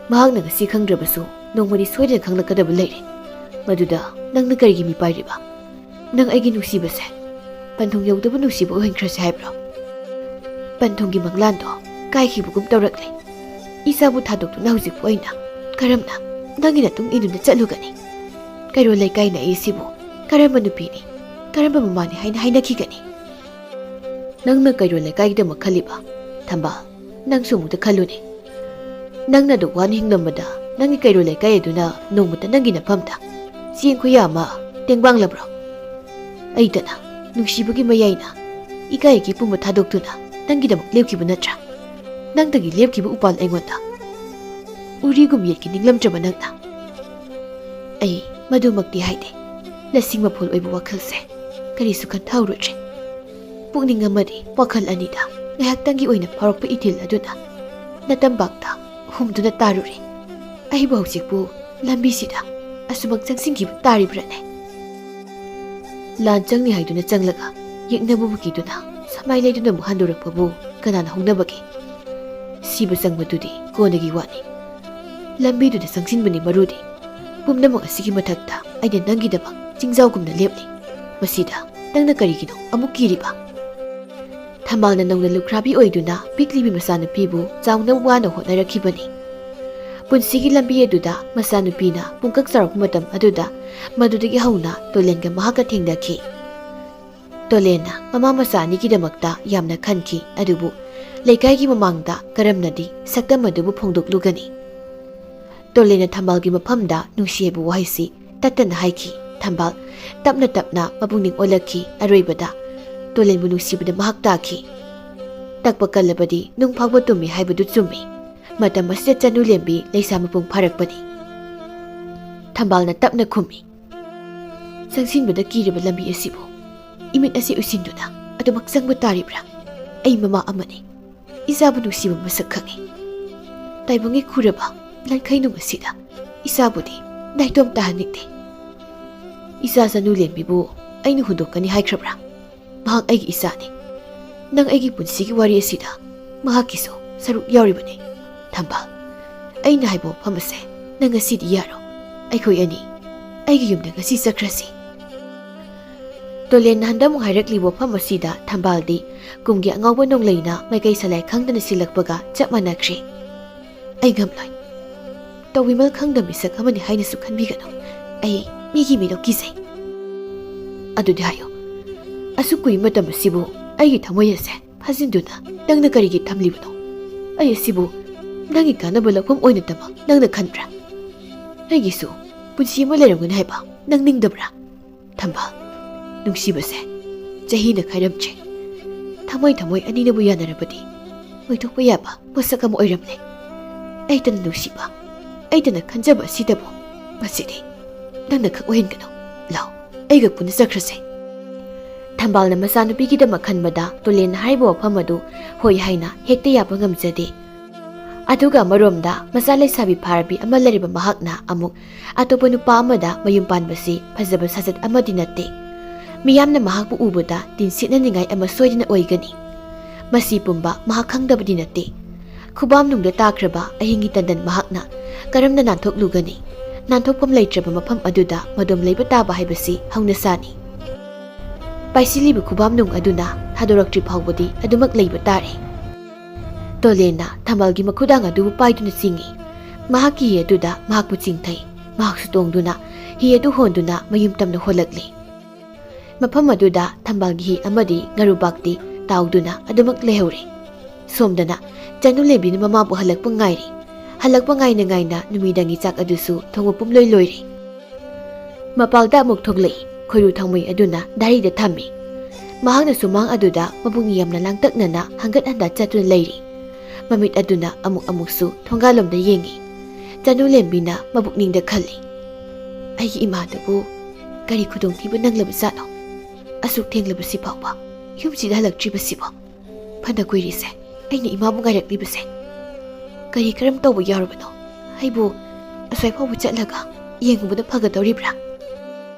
ꯃꯍꯥꯛꯅ ꯉꯁꯤ ꯈꯪꯗ꯭ꯔꯕꯁꯨ ꯅꯣꯡꯃꯗꯤ ꯁꯣꯏꯗꯅ ꯈꯪꯂꯛꯀꯗꯕ ꯂꯩꯔꯦ꯫ ꯃꯗꯨꯗ ꯅꯪꯅ ꯀꯔꯤꯒꯤ ꯃꯤꯄꯥꯏꯔꯤꯕ? ꯅꯪ ꯑꯩꯒꯤ ꯅꯨꯡꯁꯤꯕꯁꯦ ꯄꯟꯊꯨꯡ ꯌꯧꯗꯕ ꯅꯨꯡꯁꯤꯕ ꯑꯣꯏꯍꯟꯈ꯭ꯔꯁꯦ ꯍꯥꯏꯕ꯭ꯔꯣ? ꯄꯟꯊꯨꯡꯒꯤ ꯃꯪꯂꯥꯟꯗꯣ ꯀꯥꯏꯈꯤꯕꯒꯨꯝ ꯇꯧꯔꯛꯂꯦ꯫ ꯏꯆꯥꯕꯨ ꯊꯥꯗꯣꯛꯇꯨꯅ ꯍꯧꯖꯤꯛꯄꯨ ꯑꯩꯅ ꯀꯔꯝꯅ ꯅꯪꯒꯤ ꯅꯇꯨꯡ ꯏꯟꯗꯨꯅ ꯆꯠꯂꯨꯒꯅꯤ? ꯀꯩꯔꯣꯜ ꯂꯩꯀꯥꯏꯅ ꯑꯩꯁꯤꯕꯨ ꯀꯔꯝꯕ ꯅꯨꯄꯤꯅꯤ, ꯀꯔꯝꯕ ꯃꯃꯥꯅꯤ ꯍꯥꯏꯅ ꯍꯥꯏꯅꯈꯤꯒꯅꯤ? ꯅꯪꯅ ꯀꯩꯔꯣꯜ ꯂꯩꯀꯥꯏꯒꯤꯗꯃꯛ ꯈꯜꯂꯤꯕ? ꯊꯝꯕꯥꯜ, ꯅꯪꯁꯨ ꯑꯃꯨꯛꯇ ꯈꯜꯂꯨꯅꯦ꯫ ꯅꯪꯅ ꯑꯗꯨꯛ ꯋꯥꯅ ꯍꯤꯡꯂꯝꯕꯗ ꯅꯪꯒꯤ ꯀꯩꯔꯣꯜ ꯂꯩꯀꯥꯏ ꯑꯗꯨꯅ ꯅꯣꯡꯃꯇ ꯅꯪꯒꯤ ꯅꯐꯝꯗ ꯆꯦꯡ ꯈꯨꯌꯥ ꯑꯃ ꯇꯦꯡꯕꯥꯡꯂꯕ꯭ꯔꯣ? ꯑꯩꯇꯅ ꯅꯨꯡꯁꯤꯕꯒꯤ ꯃꯌꯥꯏꯅ ꯏꯀꯥꯏ ꯏꯀꯤ ꯄꯨꯝꯕ ꯊꯥꯗꯣꯛꯇꯨꯅ ꯅꯪꯒꯤꯗꯃꯛ ꯂꯦꯞꯈꯤꯕ ꯅꯠꯇ꯭ꯔꯥ? ꯅꯪꯗꯒꯤ ꯂꯦꯞꯈꯤꯕ ꯎꯄꯥꯜ ꯑꯩꯉꯣꯟꯗ ꯎꯔꯤꯒꯨꯝ ꯌꯦꯠꯀꯤ ꯅꯤꯡꯂꯝꯗ꯭ꯔꯕ ꯅꯪꯅ꯫ ꯑꯩ ꯃꯗꯨꯃꯛꯇꯤ ꯍꯥꯏꯗꯦ꯫ ꯂꯁꯤꯡ ꯃꯐꯣꯜ ꯑꯣꯏꯕ ꯋꯥꯈꯜꯁꯦ ꯀꯔꯤꯁꯨ ꯈꯟꯊꯍꯧꯔꯨꯗ꯭ꯔꯦ꯫ ꯄꯨꯛꯅꯤꯡ ꯑꯃꯗꯤ ꯋꯥꯈꯜ ꯑꯅꯤꯗ ꯉꯥꯏꯍꯥꯛꯇꯪꯒꯤ ꯑꯣꯏꯅ ꯐꯥꯎꯔꯛꯄ ꯏꯊꯤꯜ ꯑꯗꯨꯅ ꯅꯇꯝꯄꯥꯛꯇ ꯍꯨꯝꯗꯨꯅ ꯇꯥꯔꯨꯔꯦ꯫ ꯑꯩꯕꯨ ꯍꯧꯖꯤꯛꯄꯨ ꯂꯝꯕꯤꯁꯤꯗ ꯑꯁꯨꯃꯛ ꯆꯪꯁꯤꯟꯈꯤꯕ ꯇꯥꯔꯤꯕ꯭ꯔꯥꯅꯦ? ꯂꯥꯟ ꯆꯪꯅꯤ ꯍꯥꯏꯗꯨꯅ ꯆꯪꯂꯒ ꯌꯦꯛꯅꯕꯕꯨ ꯀꯤꯗꯨꯅ ꯁꯃꯥꯏ ꯂꯩꯗꯨꯅ ꯑꯃꯨꯛ ꯍꯟꯗꯣꯔꯛꯄꯕꯨ ꯀꯅꯥꯅ ꯍꯧꯅꯕꯒꯦ? ꯁꯤꯕ ꯆꯪꯕꯗꯨꯗꯤ ꯀꯣꯟꯅꯒꯤ ꯋꯥꯅꯤ꯫ ꯂꯝꯕꯤꯗꯨꯗ ꯆꯪꯁꯤꯟꯕꯅꯤ ꯃꯔꯨꯗꯤ꯫ ꯄꯨꯝꯅꯃꯛ ꯑꯁꯤꯒꯤ ꯃꯊꯛꯇ ꯑꯩꯅ ꯅꯪꯒꯤꯗꯃꯛ ꯆꯤꯡꯖꯥꯎꯒꯨꯝꯅ ꯂꯦꯞꯂꯤ꯫ ꯃꯁꯤꯗ ꯅꯪꯅ ꯀꯔꯤꯒꯤꯅꯣ ꯑꯃꯨꯛ ꯀꯤꯔꯤꯕ? ꯊꯝꯕꯥꯜꯅ ꯅꯧꯅ ꯂꯨꯈ꯭ꯔꯥꯕꯤ ꯑꯣꯏꯗꯨꯅ ꯄꯤꯛꯂꯤꯕꯤ ꯃꯆꯥꯅꯨꯄꯤꯕꯨ ꯆꯥꯎꯅꯕ ꯋꯥꯅ ꯍꯣꯠꯅꯔꯛꯈꯤꯕꯅꯤ꯫ ꯄꯨꯟꯁꯤꯒꯤ ꯂꯝꯕꯤ ꯑꯗꯨꯗ ꯃꯆꯥꯅꯨꯄꯤꯅ ꯄꯨꯡꯀꯛ ꯆꯥꯎꯔꯛꯄ ꯃꯇꯝ ꯑꯗꯨꯗ ꯃꯗꯨꯗꯒꯤ ꯍꯧꯅ ꯇꯣꯂꯦꯟꯒ ꯃꯍꯥꯛꯀ ꯊꯦꯡꯅꯈꯤ꯫ ꯇꯣꯂꯦꯟꯅ ꯃꯃꯥ ꯃꯆꯥ ꯑꯅꯤꯒꯤꯗꯃꯛꯇ ꯌꯥꯝꯅ ꯈꯟꯈꯤ, ꯑꯗꯨꯕꯨ ꯂꯩꯀꯥꯏꯒꯤ ꯃꯃꯥꯡꯗ ꯀꯔꯝꯅꯗꯤ ꯁꯛꯇꯝ ꯑꯗꯨꯕꯨ ꯐꯣꯡꯗꯣꯛꯂꯨꯒꯅꯤ? ꯇꯣꯂꯦꯟꯅ ꯊꯝꯕꯥꯜꯒꯤ ꯃꯐꯝꯗ ꯅꯨꯡꯁꯤ ꯍꯥꯏꯕ ꯋꯥꯍꯩꯁꯤ ꯇꯠꯇꯅ ꯍꯥꯏꯈꯤ꯫ ꯊꯝꯕꯥꯜ ꯇꯞꯅ ꯇꯞꯅ ꯃꯄꯨꯛꯅꯤꯡ ꯑꯣꯜꯂꯛꯈꯤ꯫ ꯑꯔꯣꯏꯕꯗ ꯇꯣꯂꯦꯟꯕꯨ ꯅꯨꯡꯁꯤꯕꯗ ꯃꯍꯥꯛ ꯇꯥꯈꯤ꯫ "ꯇꯛꯄ ꯀꯜꯂꯕꯗꯤ ꯅꯨꯡ ꯐꯥꯎꯕ ꯇꯨꯝꯃꯤ ꯍꯥꯏꯕꯗꯨ ꯆꯨꯝꯃꯤ꯫ ꯃꯇꯝ ꯑꯁꯤꯗ ꯆꯅꯨ ꯂꯦꯝꯕꯤ ꯂꯩꯁꯥ ꯃꯄꯨꯡ ꯐꯥꯔꯛꯄꯅꯤ꯫" ꯊꯝꯕꯥꯜꯅ ꯇꯞꯅ ꯈꯨꯝꯃꯤ꯫ "ꯆꯪꯁꯤꯟꯕꯗ ꯀꯤꯔꯕ ꯂꯝꯕꯤ ꯑꯁꯤꯕꯨ ꯏꯃꯤꯠ ꯑꯁꯤ ꯎꯏꯁꯤꯟꯗꯨꯅ ꯑꯗꯨꯃꯛ ꯆꯪꯕ ꯇꯥꯔꯤꯕ꯭ꯔꯥ? ꯑꯩ ꯃꯃꯥ ꯑꯃꯅꯤ꯫ ꯏꯆꯥꯕꯨ ꯅꯨꯡꯁꯤꯕ ꯃꯁꯛ ꯈꯪꯏ꯫ ꯇꯥꯏꯕꯪꯒꯤ ꯈꯨꯔꯕ ꯂꯟꯈꯩ ꯅꯨꯡ ꯑꯁꯤꯗ ꯏꯆꯥꯕꯨꯗꯤ ꯅꯥꯏꯇꯣꯝ ꯇꯥꯍꯟꯅꯤꯡꯗꯦ꯫ ꯏꯆꯥ ꯆꯅꯨ ꯂꯦꯝꯕꯤꯕꯨ ꯑꯩꯅ ꯍꯨꯟꯗꯣꯛꯀꯅꯤ ꯍꯥꯏꯈ꯭ꯔꯕ꯭ꯔꯥ? ꯃꯍꯥꯛ ꯑꯩꯒꯤ ꯏꯆꯥꯅꯤ꯫ ꯅꯪ ꯑꯩꯒꯤ ꯄꯨꯟꯁꯤꯒꯤ ꯋꯥꯔꯤ ꯑꯁꯤꯗ ꯃꯍꯥꯛꯀꯤꯁꯨ ꯁꯔꯨꯛ ꯌꯥꯎꯔꯤꯕꯅꯤ꯫ ꯊꯝꯕꯥꯜ, ꯑꯩꯅ ꯍꯥꯏꯕ ꯋꯥꯐꯝ ꯑꯁꯦ ꯅꯪ ꯉꯁꯤꯗꯤ ꯌꯥꯔꯣ꯫ ꯑꯩꯈꯣꯏ ꯑꯅꯤ ꯑꯩꯒꯤ ꯌꯨꯝꯗ ꯉꯁꯤ ꯆꯠꯈ꯭ꯔꯁꯤ꯫" ꯇꯣꯂꯦꯟꯅ ꯍꯟꯗꯛ ꯑꯃꯨꯛ ꯍꯥꯏꯔꯛꯂꯤꯕ ꯋꯥꯐꯝ ꯑꯁꯤꯗ ꯊꯝꯕꯥꯜꯗꯤ ꯀꯨꯝꯒꯤ ꯑꯉꯥꯎꯕ ꯅꯣꯡꯂꯩꯅ ꯃꯥꯏꯀꯩ ꯁꯂꯥꯏ ꯈꯪꯗꯅ ꯁꯤꯜꯂꯛꯄꯒ ꯆꯞ ꯃꯥꯟꯅꯈ꯭ꯔꯦ꯫ "ꯑꯩ ꯉꯝꯂꯣꯏ꯫ ꯇꯧꯕꯤꯃꯜ ꯈꯪꯗꯕ ꯃꯤꯁꯛ ꯑꯃꯅꯤ ꯍꯥꯏꯅꯁꯨ ꯈꯟꯕꯤꯒꯅꯨ꯫ ꯑꯩ ꯃꯤꯒꯤ ꯃꯤꯅꯣꯛ ꯀꯤꯖꯩ꯫" "ꯑꯗꯨꯗꯤ ꯍꯥꯏꯌꯨ, ꯑꯁꯨꯛ ꯀꯨꯏꯕ ꯃꯇꯝ ꯑꯁꯤꯕꯨ ꯑꯩꯒꯤ ꯊꯃꯣꯏ ꯑꯁꯦ ꯐꯥꯖꯤꯟꯗꯨꯅ ꯅꯪꯅ ꯀꯔꯤꯒꯤ ꯊꯝꯂꯤꯕꯅꯣ? ꯑꯩ ꯑꯁꯤꯕꯨ ꯅꯪꯒꯤ ꯀꯥꯟꯅꯕ ꯂꯧꯐꯝ ꯑꯣꯏꯅ ꯇꯝꯃꯣ, ꯅꯪꯅ ꯈꯟꯗ꯭ꯔꯥ? ꯑꯩꯒꯤꯁꯨ ꯄꯨꯟꯁꯤ ꯑꯃ ꯂꯩꯔꯝꯒꯅꯤ ꯍꯥꯏꯕ ꯅꯪ ꯅꯤꯡꯗꯕ꯭ꯔꯥ? ꯊꯝꯕꯥꯜ, ꯅꯨꯡꯁꯤꯕꯁꯦ ꯆꯍꯤꯅ ꯈꯥꯏꯔꯝꯗ꯭ꯔꯦ꯫ ꯊꯃꯣꯏ ꯊꯃꯣꯏ ꯑꯅꯤꯅꯕꯨ ꯌꯥꯅꯔꯕꯗꯤ ꯑꯣꯏꯊꯣꯛꯄ ꯌꯥꯕ ꯄꯣꯠꯁꯛ ꯑꯃ ꯑꯣꯏꯔꯝꯂꯦ꯫ ꯑꯩꯇꯅ ꯅꯨꯡꯁꯤꯕ, ꯑꯩꯇꯅ ꯈꯟꯖꯕ ꯑꯁꯤꯗꯕꯨ ꯉꯁꯤꯗꯤ ꯅꯪꯅ ꯈꯛ ꯑꯣꯏꯍꯟꯒꯅꯨ꯫ ꯂꯥꯎ, ꯑꯩꯒ ꯄꯨꯟꯅ ꯆꯠꯈ꯭ꯔꯁꯦ꯫ ꯊꯝꯕꯥꯜꯅ ꯃꯆꯥꯅꯨꯄꯤꯒꯤꯗꯃꯛ ꯈꯟꯕꯗ ꯇꯣꯂꯦꯟꯅ ꯍꯥꯏꯔꯤꯕ ꯋꯥꯐꯝ ꯑꯗꯨ ꯍꯣꯏ ꯍꯥꯏꯅ ꯍꯦꯛꯇ ꯌꯥꯕ ꯉꯝꯖꯗꯦ꯫ ꯑꯗꯨꯒ ꯑꯃꯔꯣꯝꯗ ꯃꯆꯥ ꯂꯩꯁꯥꯕꯤ ꯐꯥꯔꯕꯤ ꯑꯃ ꯂꯩꯔꯤꯕ ꯃꯍꯥꯛꯅ ꯑꯃꯨꯛ ꯑꯇꯣꯞꯄ ꯅꯨꯄꯥ ꯑꯃꯗ ꯃꯌꯨꯝ ꯄꯥꯟꯕꯁꯤ ꯐꯖꯕ ꯁꯥꯖꯠ ꯑꯃꯗꯤ ꯅꯠꯇꯦ꯫ ꯃꯤꯌꯥꯝꯅ ꯃꯍꯥꯛꯄꯨ ꯎꯕꯗ ꯇꯤꯟꯁꯤꯠꯅꯅꯤꯡꯉꯥꯏ ꯑꯃ ꯁꯣꯏꯗꯅ ꯑꯣꯏꯒꯅꯤ꯫ ꯃꯁꯤ ꯄꯨꯝꯕ ꯃꯍꯥꯛ ꯈꯪꯗꯕꯗꯤ ꯅꯠꯇꯦ꯫ ꯈꯨꯕꯥꯝꯅꯨꯡꯗ ꯇꯥꯈ꯭ꯔꯕ ꯑꯍꯤꯡꯒꯤ ꯇꯟꯗꯟ ꯃꯍꯥꯛꯅ ꯀꯔꯝꯅ ꯅꯥꯟꯊꯣꯛꯂꯨꯒꯅꯤ? ꯅꯥꯟꯊꯣꯛꯐꯝ ꯂꯩꯇ꯭ꯔꯕ ꯃꯐꯝ ꯑꯗꯨꯗ ꯃꯗꯣꯝ ꯂꯩꯕ ꯇꯥꯕ ꯍꯥꯏꯕꯁꯤ ꯍꯧꯅꯁꯥꯅꯤ꯫ ꯄꯥꯏꯁꯤꯜꯂꯤꯕ ꯈꯨꯕꯥꯝꯅꯨꯡ ꯑꯗꯨꯅ ꯊꯥꯗꯣꯔꯛꯇ꯭ꯔꯤ ꯐꯥꯎꯕꯗꯤ ꯑꯗꯨꯃꯛ ꯂꯩꯕ ꯇꯥꯔꯦ꯫ ꯇꯣꯂꯦꯟꯅ ꯊꯝꯕꯥꯜꯒꯤ ꯃꯈꯨꯗꯥꯡ ꯑꯗꯨꯕꯨ ꯄꯥꯏꯗꯨꯅ ꯆꯤꯡꯏ꯫ ꯃꯍꯥꯛꯀꯤ ꯍꯤ ꯑꯗꯨꯗ ꯃꯍꯥꯛꯄꯨ ꯆꯤꯡꯊꯩ꯫ ꯃꯍꯥꯛꯁꯨ ꯇꯣꯡꯗꯨꯅ ꯍꯤ ꯑꯗꯨ ꯍꯣꯟꯗꯨꯅ ꯃꯌꯨꯝ ꯇꯝꯅ ꯍꯣꯜꯂꯛꯂꯤ꯫ ꯃꯐꯝ ꯑꯗꯨꯗ ꯊꯝꯕꯥꯜꯒꯤ ꯍꯤ ꯑꯃꯗꯤ ꯉꯥꯔꯨꯕꯥꯛꯇꯤ ꯇꯥꯎꯗꯨꯅ ꯑꯗꯨꯃꯛ ꯂꯩꯍꯧꯔꯦ꯫ ꯁꯣꯝꯗꯅ ꯆꯅꯨ ꯂꯦꯝꯕꯤꯅ ꯃꯃꯥꯕꯨ ꯍꯜꯂꯛꯄ ꯉꯥꯏꯔꯤ꯫ ꯍꯜꯂꯛꯄ ꯉꯥꯏꯅ ꯉꯥꯏꯅ ꯅꯨꯃꯤꯗꯥꯡꯒꯤ ꯆꯥꯛ ꯑꯗꯨꯁꯨ ꯊꯣꯡꯕ ꯄꯨꯝꯂꯣꯏ ꯂꯣꯏꯔꯦ꯫ ꯃꯄꯥꯜꯗ ꯑꯃꯨꯛ ꯊꯣꯛꯂꯛꯏ꯫ ꯈꯣꯏꯔꯨ ꯊꯥꯡꯃꯩ ꯑꯗꯨꯅ ꯗꯥꯏꯔꯤꯗ ꯊꯝꯃꯤ꯫ ꯃꯍꯥꯛꯅ ꯁꯨꯃꯥꯡ ꯑꯗꯨꯗ ꯃꯕꯨꯛꯅꯤꯡ ꯌꯥꯝꯅ ꯂꯥꯡꯇꯛꯅꯅ ꯍꯪꯒꯠ ꯍꯟꯗ ꯆꯠꯇꯨꯅ ꯂꯩꯔꯤ꯫ ꯃꯃꯤꯠ ꯑꯗꯨꯅ ꯑꯃꯨꯛ ꯑꯃꯨꯛꯁꯨ ꯊꯣꯡꯒꯥꯜꯂꯣꯝꯗ ꯌꯦꯡꯏ꯫ ꯆꯅꯨ ꯂꯦꯝꯕꯤꯅ ꯃꯕꯨꯛꯅꯤꯡꯗ ꯈꯜꯂꯤ, "ꯑꯩꯒꯤ ꯏꯃꯥꯗꯨꯕꯨ ꯀꯔꯤ ꯈꯨꯗꯣꯡꯊꯤꯕ ꯅꯪꯂꯕꯖꯥꯠꯅꯣ? ꯑꯁꯨꯛ ꯊꯦꯡꯂꯕꯁꯤ ꯐꯥꯎꯕ ꯌꯨꯝꯁꯤꯗ ꯍꯜꯂꯛꯇ꯭ꯔꯤꯕꯁꯤꯕꯣ? ꯐꯅ ꯀꯨꯏꯔꯤꯁꯦ ꯑꯩꯅ ꯏꯃꯥꯕꯨ ꯉꯥꯏꯔꯛꯂꯤꯕꯁꯦ꯫ ꯀꯔꯤ ꯀꯔꯝ ꯇꯧꯕ ꯌꯥꯎꯔꯕꯅꯣ? ꯑꯩꯕꯨ ꯑꯁ꯭ꯋꯥꯏ ꯐꯥꯎꯕ ꯆꯠꯂꯒ ꯌꯦꯡꯉꯨꯕꯅ ꯐꯒꯗꯧꯔꯤꯕ꯭ꯔꯥ?"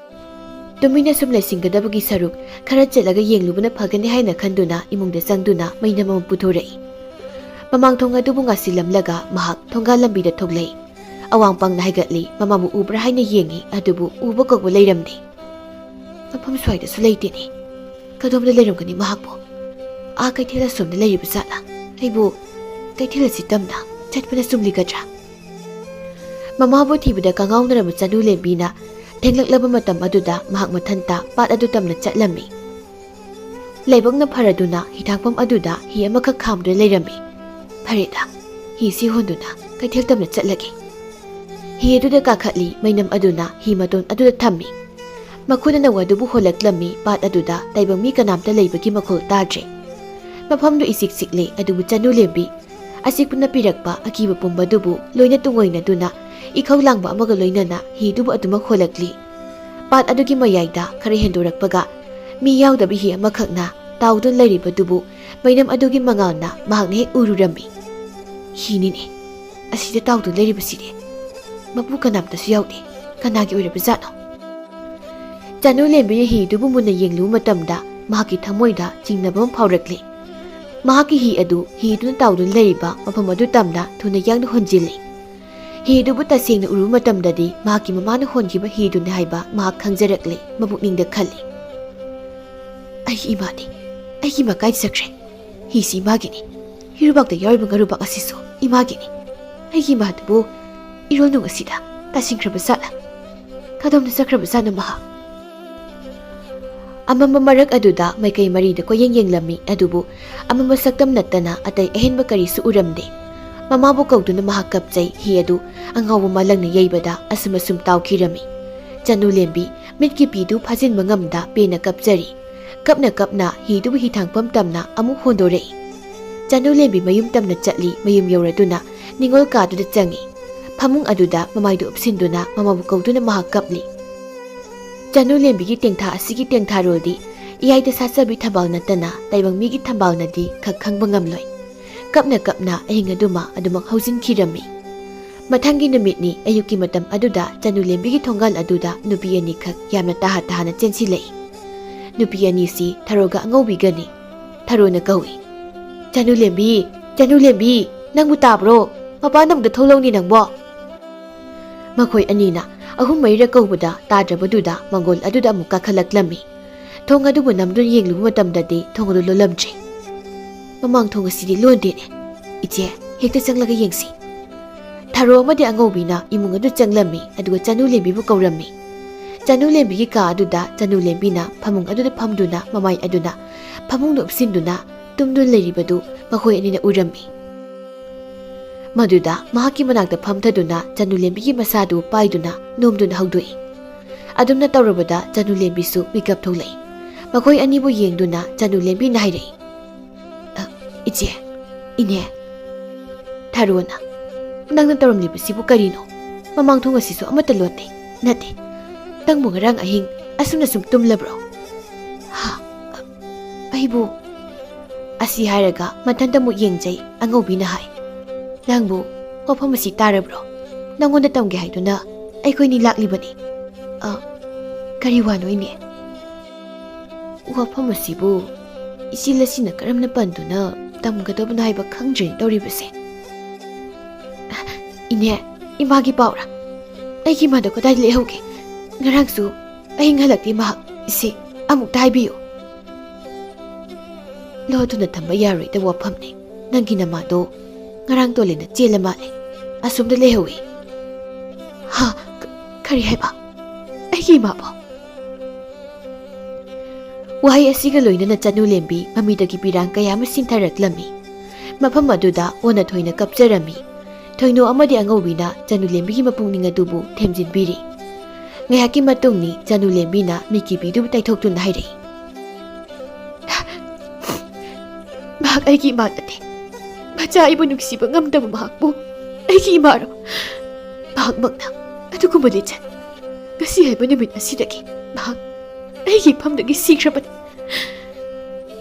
ꯇꯨꯃꯤꯟꯅ ꯁꯨꯝ ꯂꯩꯁꯤꯟꯒꯗꯕꯒꯤ ꯁꯔꯨꯛ ꯈꯔ ꯆꯠꯂꯒ ꯌꯦꯡꯂꯨꯕꯅ ꯐꯒꯅꯤ ꯍꯥꯏꯅ ꯈꯟꯗꯨꯅ ꯏꯃꯨꯡꯗ ꯆꯪꯗꯨꯅ ꯃꯩꯅꯝ ꯑꯃ ꯄꯨꯊꯣꯔꯛꯏ꯫ ꯃꯃꯥꯡ ꯊꯣꯡ ꯑꯗꯨꯕꯨ ꯉꯥꯁꯤꯜꯂꯝꯂꯒ ꯃꯍꯥꯛ ꯊꯣꯡꯒꯥꯜ ꯂꯝꯕꯤꯗ ꯊꯣꯛꯂꯛꯏ꯫ ꯑꯋꯥꯡ ꯄꯥꯡꯅ ꯍꯥꯏꯒꯠꯂꯤ꯫ ꯃꯃꯥꯕꯨ ꯎꯕ꯭ꯔꯥ ꯍꯥꯏꯅ ꯌꯦꯡꯏ, ꯑꯗꯨꯕꯨ ꯎꯕ ꯀꯧꯕ ꯂꯩꯔꯝꯗꯦ꯫ ꯃꯐꯝ ꯁ꯭ꯋꯥꯏꯗꯁꯨ ꯂꯩꯇꯦꯅꯦ꯫ ꯀꯗꯣꯝꯗ ꯂꯩꯔꯝꯒꯅꯤ ꯃꯍꯥꯛꯄꯨ? ꯑꯥ ꯀꯩꯊꯦꯜ ꯑꯁꯣꯝꯗ ꯂꯩꯔꯤꯕ ꯖꯥꯠꯂꯥ? ꯑꯩꯕꯨ ꯀꯩꯊꯦꯜ ꯑꯁꯤ ꯇꯝꯅ ꯆꯠꯄꯅ ꯆꯨꯝꯂꯤꯒꯗ꯭ꯔꯥ? ꯃꯃꯥꯕꯨ ꯊꯤꯕꯗ ꯀꯉꯥꯎꯅꯔꯕ ꯆꯅꯨ ꯂꯦꯝꯕꯤꯅ ꯊꯦꯡꯂꯛꯂꯕ ꯃꯇꯝ ꯑꯗꯨꯗ ꯃꯍꯥꯛ ꯃꯊꯟꯇ ꯄꯥꯠ ꯑꯗꯨ ꯇꯝꯅ ꯆꯠꯂꯝꯃꯤ꯫ ꯂꯥꯏꯕꯛꯅ ꯐꯔꯗꯨꯅ ꯍꯤꯊꯥꯡꯐꯝ ꯑꯗꯨꯗ ꯍꯤ ꯑꯃꯈꯛ ꯈꯥꯝꯗꯨꯅ ꯂꯩꯔꯝꯃꯤ꯫ ꯐꯔꯦꯗ, ꯍꯤꯁꯤ ꯍꯣꯟꯗꯨꯅ ꯀꯩꯊꯦꯜ ꯇꯝꯅ ꯆꯠꯂꯒꯦ꯫ ꯍꯤ ꯑꯗꯨꯗ ꯀꯥꯈꯠꯂꯤ꯫ ꯃꯩꯅꯝ ꯑꯗꯨꯅ ꯍꯤ ꯃꯇꯣꯟ ꯑꯗꯨꯗ ꯊꯝꯃꯤ꯫ ꯃꯈꯨꯠꯅ ꯅꯧ ꯑꯗꯨꯕꯨ ꯍꯣꯜꯂꯛꯂꯝꯃꯤ꯫ ꯄꯥꯠ ꯑꯗꯨꯗ ꯇꯥꯏꯕꯪ ꯃꯤ ꯀꯅꯥꯝꯇ ꯂꯩꯕꯒꯤ ꯃꯈꯣꯜ ꯇꯥꯗ꯭ꯔꯦ꯫ ꯃꯐꯝꯗꯨ ꯏꯆꯤꯛ ꯆꯤꯛꯂꯦ, ꯑꯗꯨꯕꯨ ꯆꯅꯨ ꯂꯦꯝꯕꯤ ꯑꯆꯤꯛꯄꯅ ꯄꯤꯔꯛꯄ ꯑꯀꯤꯕ ꯄꯨꯝꯕꯗꯨꯕꯨ ꯂꯣꯏꯅ ꯇꯨꯡꯑꯣꯏꯅꯗꯨꯅ ꯏꯈꯧ ꯂꯥꯡꯕ ꯑꯃꯒ ꯂꯣꯏꯅꯅ ꯍꯤꯗꯨꯕꯨ ꯑꯗꯨꯃꯛ ꯍꯣꯜꯂꯛꯂꯤ꯫ ꯄꯥꯠ ꯑꯗꯨꯒꯤ ꯃꯌꯥꯏꯗ ꯈꯔ ꯍꯦꯟꯗꯣꯔꯛꯄꯒ ꯃꯤ ꯌꯥꯎꯗꯕ ꯍꯤ ꯑꯃꯈꯛꯅ ꯇꯥꯎꯗꯨꯅ ꯂꯩꯔꯤꯕꯗꯨꯕꯨ ꯃꯩꯅꯝ ꯑꯗꯨꯒꯤ ꯃꯉꯥꯜꯅ ꯃꯍꯥꯛꯅ ꯍꯦꯛ ꯎꯔꯨꯔꯝꯃꯤ꯫ "ꯍꯤꯅꯤꯅꯦ, ꯑꯁꯤꯗ ꯇꯥꯎꯗꯨꯅ ꯂꯩꯔꯤꯕꯁꯤꯗꯤ꯫ ꯃꯄꯨ ꯀꯅꯥꯝꯇꯁꯨ ꯌꯥꯎꯗꯦ꯫ ꯀꯅꯥꯒꯤ ꯑꯣꯏꯔꯕꯖꯥꯠꯅꯣ?" ꯆꯅꯨ ꯂꯦꯝꯕꯤꯅ ꯍꯤꯗꯨꯕꯨ ꯃꯨꯟꯅ ꯌꯦꯡꯂꯨꯕ ꯃꯇꯝꯗ ꯃꯍꯥꯛꯀꯤ ꯊꯃꯣꯏꯗ ꯆꯤꯡꯅꯕ ꯑꯃ ꯐꯥꯎꯔꯛꯂꯤ꯫ ꯃꯍꯥꯛꯀꯤ ꯍꯤ ꯑꯗꯨ ꯍꯤꯗꯨꯅ ꯇꯥꯎꯗꯨꯅ ꯂꯩꯔꯤꯕ ꯃꯐꯝ ꯑꯗꯨ ꯇꯝꯅ ꯊꯨꯅ ꯌꯥꯡꯅ ꯍꯣꯟꯖꯤꯜꯂꯤ꯫ ꯍꯤꯗꯨꯕꯨ ꯇꯁꯦꯡꯅ ꯎꯔꯨꯕ ꯃꯇꯝꯗꯗꯤ ꯃꯍꯥꯛꯀꯤ ꯃꯃꯥꯅ ꯍꯣꯟꯈꯤꯕ ꯍꯤꯗꯨꯅꯤ ꯍꯥꯏꯕ ꯃꯍꯥꯛ ꯈꯪꯖꯔꯛꯂꯦ꯫ ꯃꯄꯨꯛꯅꯤꯡꯗ ꯈꯜꯂꯤ, "ꯑꯩꯒꯤ ꯏꯃꯥꯅꯤ, ꯑꯩꯒꯤ ꯏꯃꯥ ꯀꯥꯏ ꯆꯠꯈ꯭ꯔꯦ? ꯍꯤꯁꯤ ꯏꯃꯥꯒꯤꯅꯤ꯫ ꯍꯤꯔꯨꯕꯥꯛꯇ ꯌꯥꯎꯔꯤꯕ ꯉꯥꯔꯨꯕꯥꯛ ꯑꯁꯤꯁꯨ ꯏꯃꯥꯒꯤꯅꯤ꯫ ꯑꯩꯒꯤ ꯏꯃꯥꯗꯨꯕꯨ ꯏꯔꯣꯜꯅꯨꯡ ꯑꯁꯤꯗ ꯇꯥꯁꯤꯟꯈ꯭ꯔꯕ ꯖꯥꯠꯂꯥ? ꯀꯗꯣꯝꯗ ꯆꯠꯈ꯭ꯔꯕ ꯖꯥꯠꯅꯣ ꯃꯍꯥꯛ?" ꯑꯃꯝꯕ ꯃꯔꯛ ꯑꯗꯨꯗ ꯃꯥꯏꯀꯩ ꯃꯔꯤꯗ ꯀꯣꯏꯌꯦꯡ ꯌꯦꯡꯂꯝꯃꯤ, ꯑꯗꯨꯕꯨ ꯑꯃꯝꯕ ꯁꯛꯇꯝ ꯅꯠꯇꯅ ꯑꯇꯩ ꯑꯍꯦꯟꯕ ꯀꯔꯤꯁꯨ ꯎꯔꯝꯗꯦ꯫ ꯃꯃꯥꯕꯨ ꯀꯧꯗꯨꯅ ꯃꯍꯥꯛ ꯀꯞꯆꯩ꯫ ꯍꯤ ꯑꯗꯨ ꯑꯉꯥꯎꯕ ꯃꯥꯂꯪꯅ ꯌꯩꯕꯗ ꯑꯁꯨꯝ ꯑꯁꯨꯝ ꯇꯥꯎꯈꯤꯔꯝꯃꯤ꯫ ꯆꯅꯨ ꯂꯦꯝꯕꯤ ꯃꯤꯠꯀꯤ ꯄꯤꯗꯨ ꯐꯥꯖꯤꯟꯕ ꯉꯝꯗ ꯄꯦꯟꯅ ꯀꯞꯆꯔꯤ꯫ ꯀꯞꯅ ꯀꯞꯅ ꯍꯤꯗꯨꯕꯨ ꯍꯤꯊꯥꯡꯐꯝ ꯇꯝꯅ ꯑꯃꯨꯛ ꯍꯣꯟꯗꯣꯔꯛꯏ꯫ ꯆꯅꯨ ꯂꯦꯝꯕꯤ ꯃꯌꯨꯝ ꯇꯝꯅ ꯆꯠꯂꯤ꯫ ꯃꯌꯨꯝ ꯌꯧꯔꯗꯨꯅ ꯅꯤꯉꯣꯜ ꯀꯥꯗꯨꯗ ꯆꯪꯉꯤ꯫ ꯐꯃꯨꯡ ꯑꯗꯨꯗ ꯃꯃꯥꯏꯗꯨ ꯎꯞꯁꯤꯟꯗꯨꯅ ꯃꯃꯥꯕꯨ ꯀꯧꯗꯨꯅ ꯃꯍꯥꯛ ꯀꯞꯂꯤ꯫ ꯆꯅꯨ ꯂꯦꯝꯕꯤꯒꯤ ꯇꯦꯡꯊꯥ ꯑꯁꯤꯒꯤ ꯇꯦꯡꯊꯥꯔꯣꯜꯗꯤ ꯏꯌꯥꯏꯗ ꯁꯥꯠꯆꯕꯤ ꯊꯝꯕꯥꯜ ꯅꯠꯇꯅ ꯇꯥꯏꯕꯪ ꯃꯤꯒꯤ ꯊꯝꯕꯥꯜꯅꯗꯤ ꯈꯛ ꯈꯪꯕ ꯉꯝꯂꯣꯏ꯫ ꯀꯞꯅ ꯀꯞꯅ ꯑꯍꯤꯡ ꯑꯗꯨꯃ ꯑꯗꯨꯃꯛ ꯍꯧꯖꯤꯟꯈꯤꯔꯝꯃꯤ꯫ ꯃꯊꯪꯒꯤ ꯅꯨꯃꯤꯠꯅꯤ꯫ ꯑꯌꯨꯛꯀꯤ ꯃꯇꯝ ꯑꯗꯨꯗ ꯆꯅꯨ ꯂꯦꯝꯕꯤꯒꯤ ꯊꯣꯡꯒꯥꯜ ꯑꯗꯨꯗ ꯅꯨꯄꯤ ꯑꯅꯤꯈꯛ ꯌꯥꯝꯅ ꯇꯍꯥ ꯇꯍꯥꯅ ꯆꯦꯟꯁꯤꯜꯂꯛꯏ꯫ ꯅꯨꯄꯤ ꯑꯅꯤꯁꯤ ꯊꯔꯣꯒ ꯑꯉꯧꯕꯤꯒꯅꯤ꯫ ꯊꯔꯣꯅ ꯀꯧꯏ, "ꯆꯅꯨ ꯂꯦꯝꯕꯤ, ꯆꯅꯨ ꯂꯦꯝꯕꯤ, ꯅꯪꯕꯨ ꯇꯥꯕ꯭ꯔꯣ? ꯃꯄꯥꯟ ꯑꯃꯨꯛꯇ ꯊꯣꯛꯂꯛꯎꯅꯦ ꯅꯪꯕꯣ!" ꯃꯈꯣꯏ ꯑꯅꯤꯅ ꯑꯍꯨꯝ ꯃꯔꯤꯔꯛ ꯀꯧꯕꯗ ꯇꯥꯗ꯭ꯔꯕꯗꯨꯗ ꯃꯪꯒꯣꯜ ꯑꯗꯨꯗ ꯑꯃꯨꯛ ꯀꯥꯈꯠꯂꯛꯂꯝꯃꯤ꯫ ꯊꯣꯡ ꯑꯗꯨꯕꯨ ꯅꯝꯗꯨꯅ ꯌꯦꯡꯂꯨꯕ ꯃꯇꯝꯗꯗꯤ ꯊꯣꯡ ꯑꯗꯨ ꯂꯣꯜꯂꯝꯗ꯭ꯔꯦ꯫ "ꯃꯃꯥꯡ ꯊꯣꯡ ꯑꯁꯤꯗꯤ ꯂꯣꯟꯗꯦꯅꯦ꯫ ꯏꯆꯦ, ꯍꯦꯛꯇ ꯆꯪꯂꯒ ꯌꯦꯡꯁꯤ꯫" ꯊꯔꯣ ꯑꯃꯗꯤ ꯑꯉꯧꯕꯤꯅ ꯏꯃꯨꯡ ꯑꯗꯨ ꯆꯪꯂꯝꯃꯤ, ꯑꯗꯨꯒ ꯆꯅꯨ ꯂꯦꯝꯕꯤꯕꯨ ꯀꯧꯔꯝꯃꯤ꯫ ꯆꯅꯨ ꯂꯦꯝꯕꯤꯒꯤ ꯀꯥ ꯑꯗꯨꯗ ꯆꯅꯨ ꯂꯦꯝꯕꯤꯅ ꯐꯃꯨꯡ ꯑꯗꯨꯗ ꯐꯝꯗꯨꯅ ꯃꯃꯥꯏ ꯑꯗꯨꯅ ꯐꯃꯨꯡꯗ ꯎꯞꯁꯤꯟꯗꯨꯅ ꯇꯨꯝꯗꯨꯅ ꯂꯩꯔꯤꯕꯗꯨ ꯃꯈꯣꯏ ꯑꯅꯤꯅ ꯎꯔꯝꯃꯤ꯫ ꯃꯗꯨꯗ ꯃꯍꯥꯛꯀꯤ ꯃꯅꯥꯛꯇ ꯐꯝꯊꯗꯨꯅ ꯆꯅꯨꯂꯦꯝꯕꯤꯒꯤ ꯃꯁꯥꯗꯨ ꯄꯥꯏꯗꯨꯅ ꯅꯣꯝꯗꯨꯅ ꯍꯧꯗꯣꯛꯏ꯫ ꯑꯗꯨꯝꯅ ꯇꯧꯔꯕꯗ ꯆꯅꯨꯂꯦꯝꯕꯤꯁꯨ ꯃꯤꯀꯞ ꯊꯣꯛꯂꯛꯏ꯫ ꯃꯈꯣꯏ ꯑꯅꯤꯕꯨ ꯌꯦꯡꯗꯨꯅ ꯆꯅꯨꯂꯦꯝꯕꯤꯅ ꯍꯥꯏꯔꯛꯏ, "ꯑ, ꯏꯆꯦ, ꯏꯅꯦ, ꯊꯥꯔꯣꯅ, ꯅꯪꯅ ꯇꯧꯔꯝꯂꯤꯕꯁꯤꯕꯨ ꯀꯔꯤꯅꯣ? ꯃꯃꯥꯡ ꯊꯣꯡ ꯑꯁꯤꯁꯨ ꯑꯃꯠꯇ ꯂꯣꯟꯗꯦ꯫ ꯅꯠꯇꯦ, ꯅꯪꯕꯨ ꯉꯔꯥꯡ ꯑꯍꯤꯡ ꯑꯁꯨꯝꯅ ꯁꯨꯝ ꯇꯨꯝꯂꯕ꯭ꯔꯣ?" "ꯍꯥ? ꯑꯩꯕꯨ?" ꯑꯁꯤ ꯍꯥꯏꯔꯒ ꯃꯊꯟꯇ ꯑꯃꯨꯛ ꯌꯦꯡꯖꯩ꯫ ꯑꯉꯧꯕꯤꯅ ꯍꯥꯏ, "ꯅꯪꯕꯨ ꯋꯥꯐꯝ ꯑꯁꯤ ꯇꯥꯔꯕ꯭ꯔꯣ? ꯅꯪꯉꯣꯟꯗ ꯇꯝꯒꯦ ꯍꯥꯏꯗꯨꯅ ꯑꯩꯈꯣꯏꯅꯤ ꯂꯥꯛꯂꯤꯕꯅꯤ꯫" "ꯑ, ꯀꯔꯤ ꯋꯥꯅꯣ, ꯏꯅꯦ?" "ꯋꯥꯐꯝ ꯑꯁꯤꯕꯨ ꯏꯆꯦ ꯂꯁꯤꯅ ꯀꯔꯝꯅ ꯄꯟꯗꯨꯅ ꯇꯝꯒꯗꯕꯅꯣ ꯍꯥꯏꯕ ꯈꯪꯗ꯭ꯔꯦꯅꯦ ꯇꯧꯔꯤꯕꯁꯦ꯫" "ꯏꯅꯦ, ꯏꯃꯥꯒꯤ ꯄꯥꯎꯔꯥ? ꯑꯩꯒꯤ ꯏꯃꯥꯗꯣ ꯀꯗꯥꯏꯗ ꯂꯩꯍꯧꯒꯦ? ꯉꯔꯥꯡꯁꯨ ꯑꯍꯤꯡ ꯍꯜꯂꯛꯇꯦ ꯃꯍꯥꯛ꯫ ꯏꯆꯦ, ꯑꯃꯨꯛꯇ ꯍꯥꯏꯕꯤꯌꯨ꯫" "ꯂꯣꯠꯇꯨꯅ ꯊꯝꯕ ꯌꯥꯔꯣꯏꯗꯕ ꯋꯥꯐꯝꯅꯤ꯫ ꯅꯪꯒꯤ ꯅꯃꯥꯗꯣ ꯉꯔꯥꯡ ꯇꯣꯂꯦꯟꯗ ꯆꯦꯜꯂ ꯃꯥꯜꯂꯦ꯫ ꯑꯁꯣꯝꯗ ꯂꯩꯍꯧꯏ꯫" "ꯍꯥ? ꯀ-, ꯀꯔꯤ ꯍꯥꯏꯕ? ꯑꯩꯒꯤ ꯏꯃꯥꯕꯣ?" ꯋꯥꯍꯩ ꯑꯁꯤꯒ ꯂꯣꯏꯅꯅ ꯆꯅꯨꯂꯦꯝꯕꯤ ꯃꯃꯤꯗꯒꯤ ꯄꯤꯔꯥꯡ ꯀꯌꯥ ꯑꯃ ꯁꯤꯟꯊꯔꯛꯂꯝꯃꯤ꯫ ꯃꯐꯝ ꯑꯗꯨꯗ ꯑꯣꯟꯅ ꯊꯣꯏꯅ ꯀꯞꯆꯔꯝꯃꯤ꯫ ꯊꯣꯏꯅꯣ ꯑꯃꯗꯤ ꯑꯉꯧꯕꯤꯅ ꯆꯅꯨꯂꯦꯝꯕꯤꯒꯤ ꯃꯄꯨꯛꯅꯤꯡ ꯑꯗꯨꯕꯨ ꯊꯦꯝꯖꯤꯟꯕꯤꯔꯤ꯫ ꯉꯥꯏꯍꯥꯛꯀꯤ ꯃꯇꯨꯡꯅꯤ ꯆꯅꯨꯂꯦꯝꯕꯤꯅ ꯃꯤꯀꯤꯕꯤꯗꯨꯕꯨ ꯇꯩꯊꯣꯛꯇꯨꯅ ꯍꯥꯏꯔꯛꯏ, "ꯃꯍꯥꯛ ꯑꯩꯒꯤ ꯏꯃꯥ ꯅꯠꯇꯦ꯫ ꯃꯆꯥ ꯑꯩꯕꯨ ꯅꯨꯡꯁꯤꯕ ꯉꯝꯗꯕ ꯃꯍꯥꯛꯄꯨ ꯑꯩꯒꯤ ꯏꯃꯥꯔꯣ? ꯃꯍꯥꯛꯃꯛꯅ ꯑꯗꯨꯒꯨꯝꯕ ꯂꯤꯆꯠ꯫ ꯉꯁꯤ ꯍꯥꯏꯕ ꯅꯨꯃꯤꯠ ꯑꯁꯤꯗꯒꯤ ꯃꯍꯥꯛ ꯑꯩꯒꯤ ꯏꯐꯝꯗꯒꯤ ꯁꯤꯈ꯭ꯔꯕꯅꯤ꯫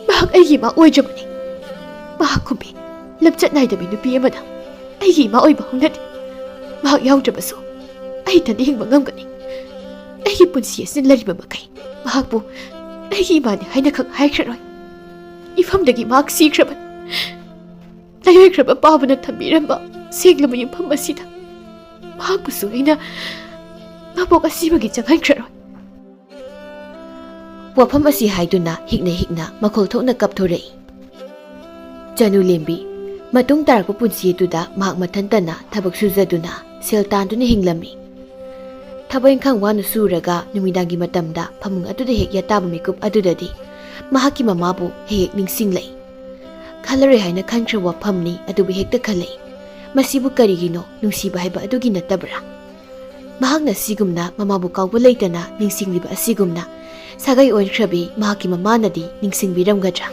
ꯃꯍꯥꯛ ꯑꯩꯒꯤ ꯏꯃꯥ ꯑꯣꯏꯗ꯭ꯔꯕꯅꯤ꯫ ꯃꯍꯥꯛꯀꯨꯝꯕꯤ ꯂꯝꯆꯠ ꯅꯥꯏꯗꯕꯤ ꯅꯨꯄꯤ ꯑꯃꯅ ꯑꯩꯒꯤ ꯏꯃꯥ ꯑꯣꯏꯕ ꯍꯧꯅꯗꯦ꯫ ꯃꯍꯥꯛ ꯌꯥꯎꯗ꯭ꯔꯕꯁꯨ ꯑꯩ ꯏꯊꯟꯗ ꯍꯤꯡꯕ ꯉꯝꯒꯅꯤ꯫ ꯑꯩꯒꯤ ꯄꯨꯟꯁꯤ ꯑꯁꯤꯗ ꯂꯩꯔꯤꯕ ꯃꯈꯩ ꯃꯍꯥꯛꯄꯨ ꯑꯩꯒꯤ ꯏꯃꯥꯅꯤ ꯍꯥꯏꯅ ꯈꯛ ꯍꯥꯏꯈ꯭ꯔꯔꯣꯏ꯫ ꯏꯐꯝꯗꯒꯤ ꯃꯍꯥꯛ ꯁꯤꯈ꯭ꯔꯕꯅꯤ꯫ ꯂꯥꯏꯑꯣꯏꯈ꯭ꯔꯕ ꯄꯥꯕꯅ ꯊꯝꯕꯤꯔꯝꯕ ꯁꯦꯡꯂꯕ ꯌꯨꯝꯐꯝ ꯑꯁꯤꯗ ꯃꯍꯥꯛꯄꯨꯁꯨ ꯑꯩꯅ ꯃꯕꯣꯛ ꯑꯁꯤꯕꯒꯤ ꯆꯪꯍꯟꯈ꯭ꯔꯔꯣꯏ꯫" ꯋꯥꯐꯝ ꯑꯁꯤ ꯍꯥꯏꯗꯨꯅ ꯍꯤꯛꯅ ꯍꯤꯛꯅ ꯃꯈꯣꯜ ꯊꯣꯛꯅ ꯀꯞꯊꯣꯔꯛꯏ꯫ ꯆꯅꯨ ꯂꯦꯝꯕꯤ ꯃꯇꯨꯡ ꯇꯥꯔꯛꯄ ꯄꯨꯟꯁꯤ ꯑꯗꯨꯗ ꯃꯍꯥꯛ ꯃꯊꯟꯇꯅ ꯊꯕꯛ ꯁꯨꯖꯗꯨꯅ ꯁꯦꯜ ꯇꯥꯟꯗꯨꯅ ꯍꯤꯡꯂꯝꯃꯤ꯫ ꯊꯕꯛ ꯏꯪꯈꯥꯡ ꯋꯥꯅ ꯁꯨꯔꯒ ꯅꯨꯃꯤꯗꯥꯡꯒꯤ ꯃꯇꯝꯗ ꯐꯃꯨꯡ ꯑꯗꯨꯗ ꯍꯦꯛ ꯌꯥꯇꯥꯕ ꯃꯤꯀꯨꯞ ꯑꯗꯨꯗꯗꯤ ꯃꯍꯥꯛꯀꯤ ꯃꯃꯥꯕꯨ ꯍꯦꯛ ꯍꯦꯛ ꯅꯤꯡꯁꯤꯡꯂꯛꯏ꯫ ꯈꯜꯂꯔꯣꯏ ꯍꯥꯏꯅ ꯈꯟꯈ꯭ꯔꯕ ꯋꯥꯐꯝꯅꯤ ꯑꯗꯨꯕꯨ ꯍꯦꯛꯇ ꯈꯜꯂꯛꯏ꯫ ꯃꯁꯤꯕꯨ ꯀꯔꯤꯒꯤꯅꯣ ꯅꯨꯡꯁꯤꯕ ꯍꯥꯏꯕ ꯑꯗꯨꯒꯤ ꯅꯠꯇꯕ꯭ꯔꯥ? ꯃꯍꯥꯛꯅ ꯁꯤꯒꯨꯝꯅ ꯃꯃꯥꯕꯨ ꯀꯥꯎꯕ ꯂꯩꯇꯅ ꯅꯤꯡꯁꯤꯡꯂꯤꯕ ꯑꯁꯤꯒꯨꯝꯅ ꯁꯥꯒꯩ ꯑꯣꯟꯈ꯭ꯔꯕꯤ ꯃꯍꯥꯛꯀꯤ ꯃꯃꯥꯅꯗꯤ ꯅꯤꯡꯁꯤꯡꯕꯤꯔꯝꯒꯗ꯭ꯔꯥ?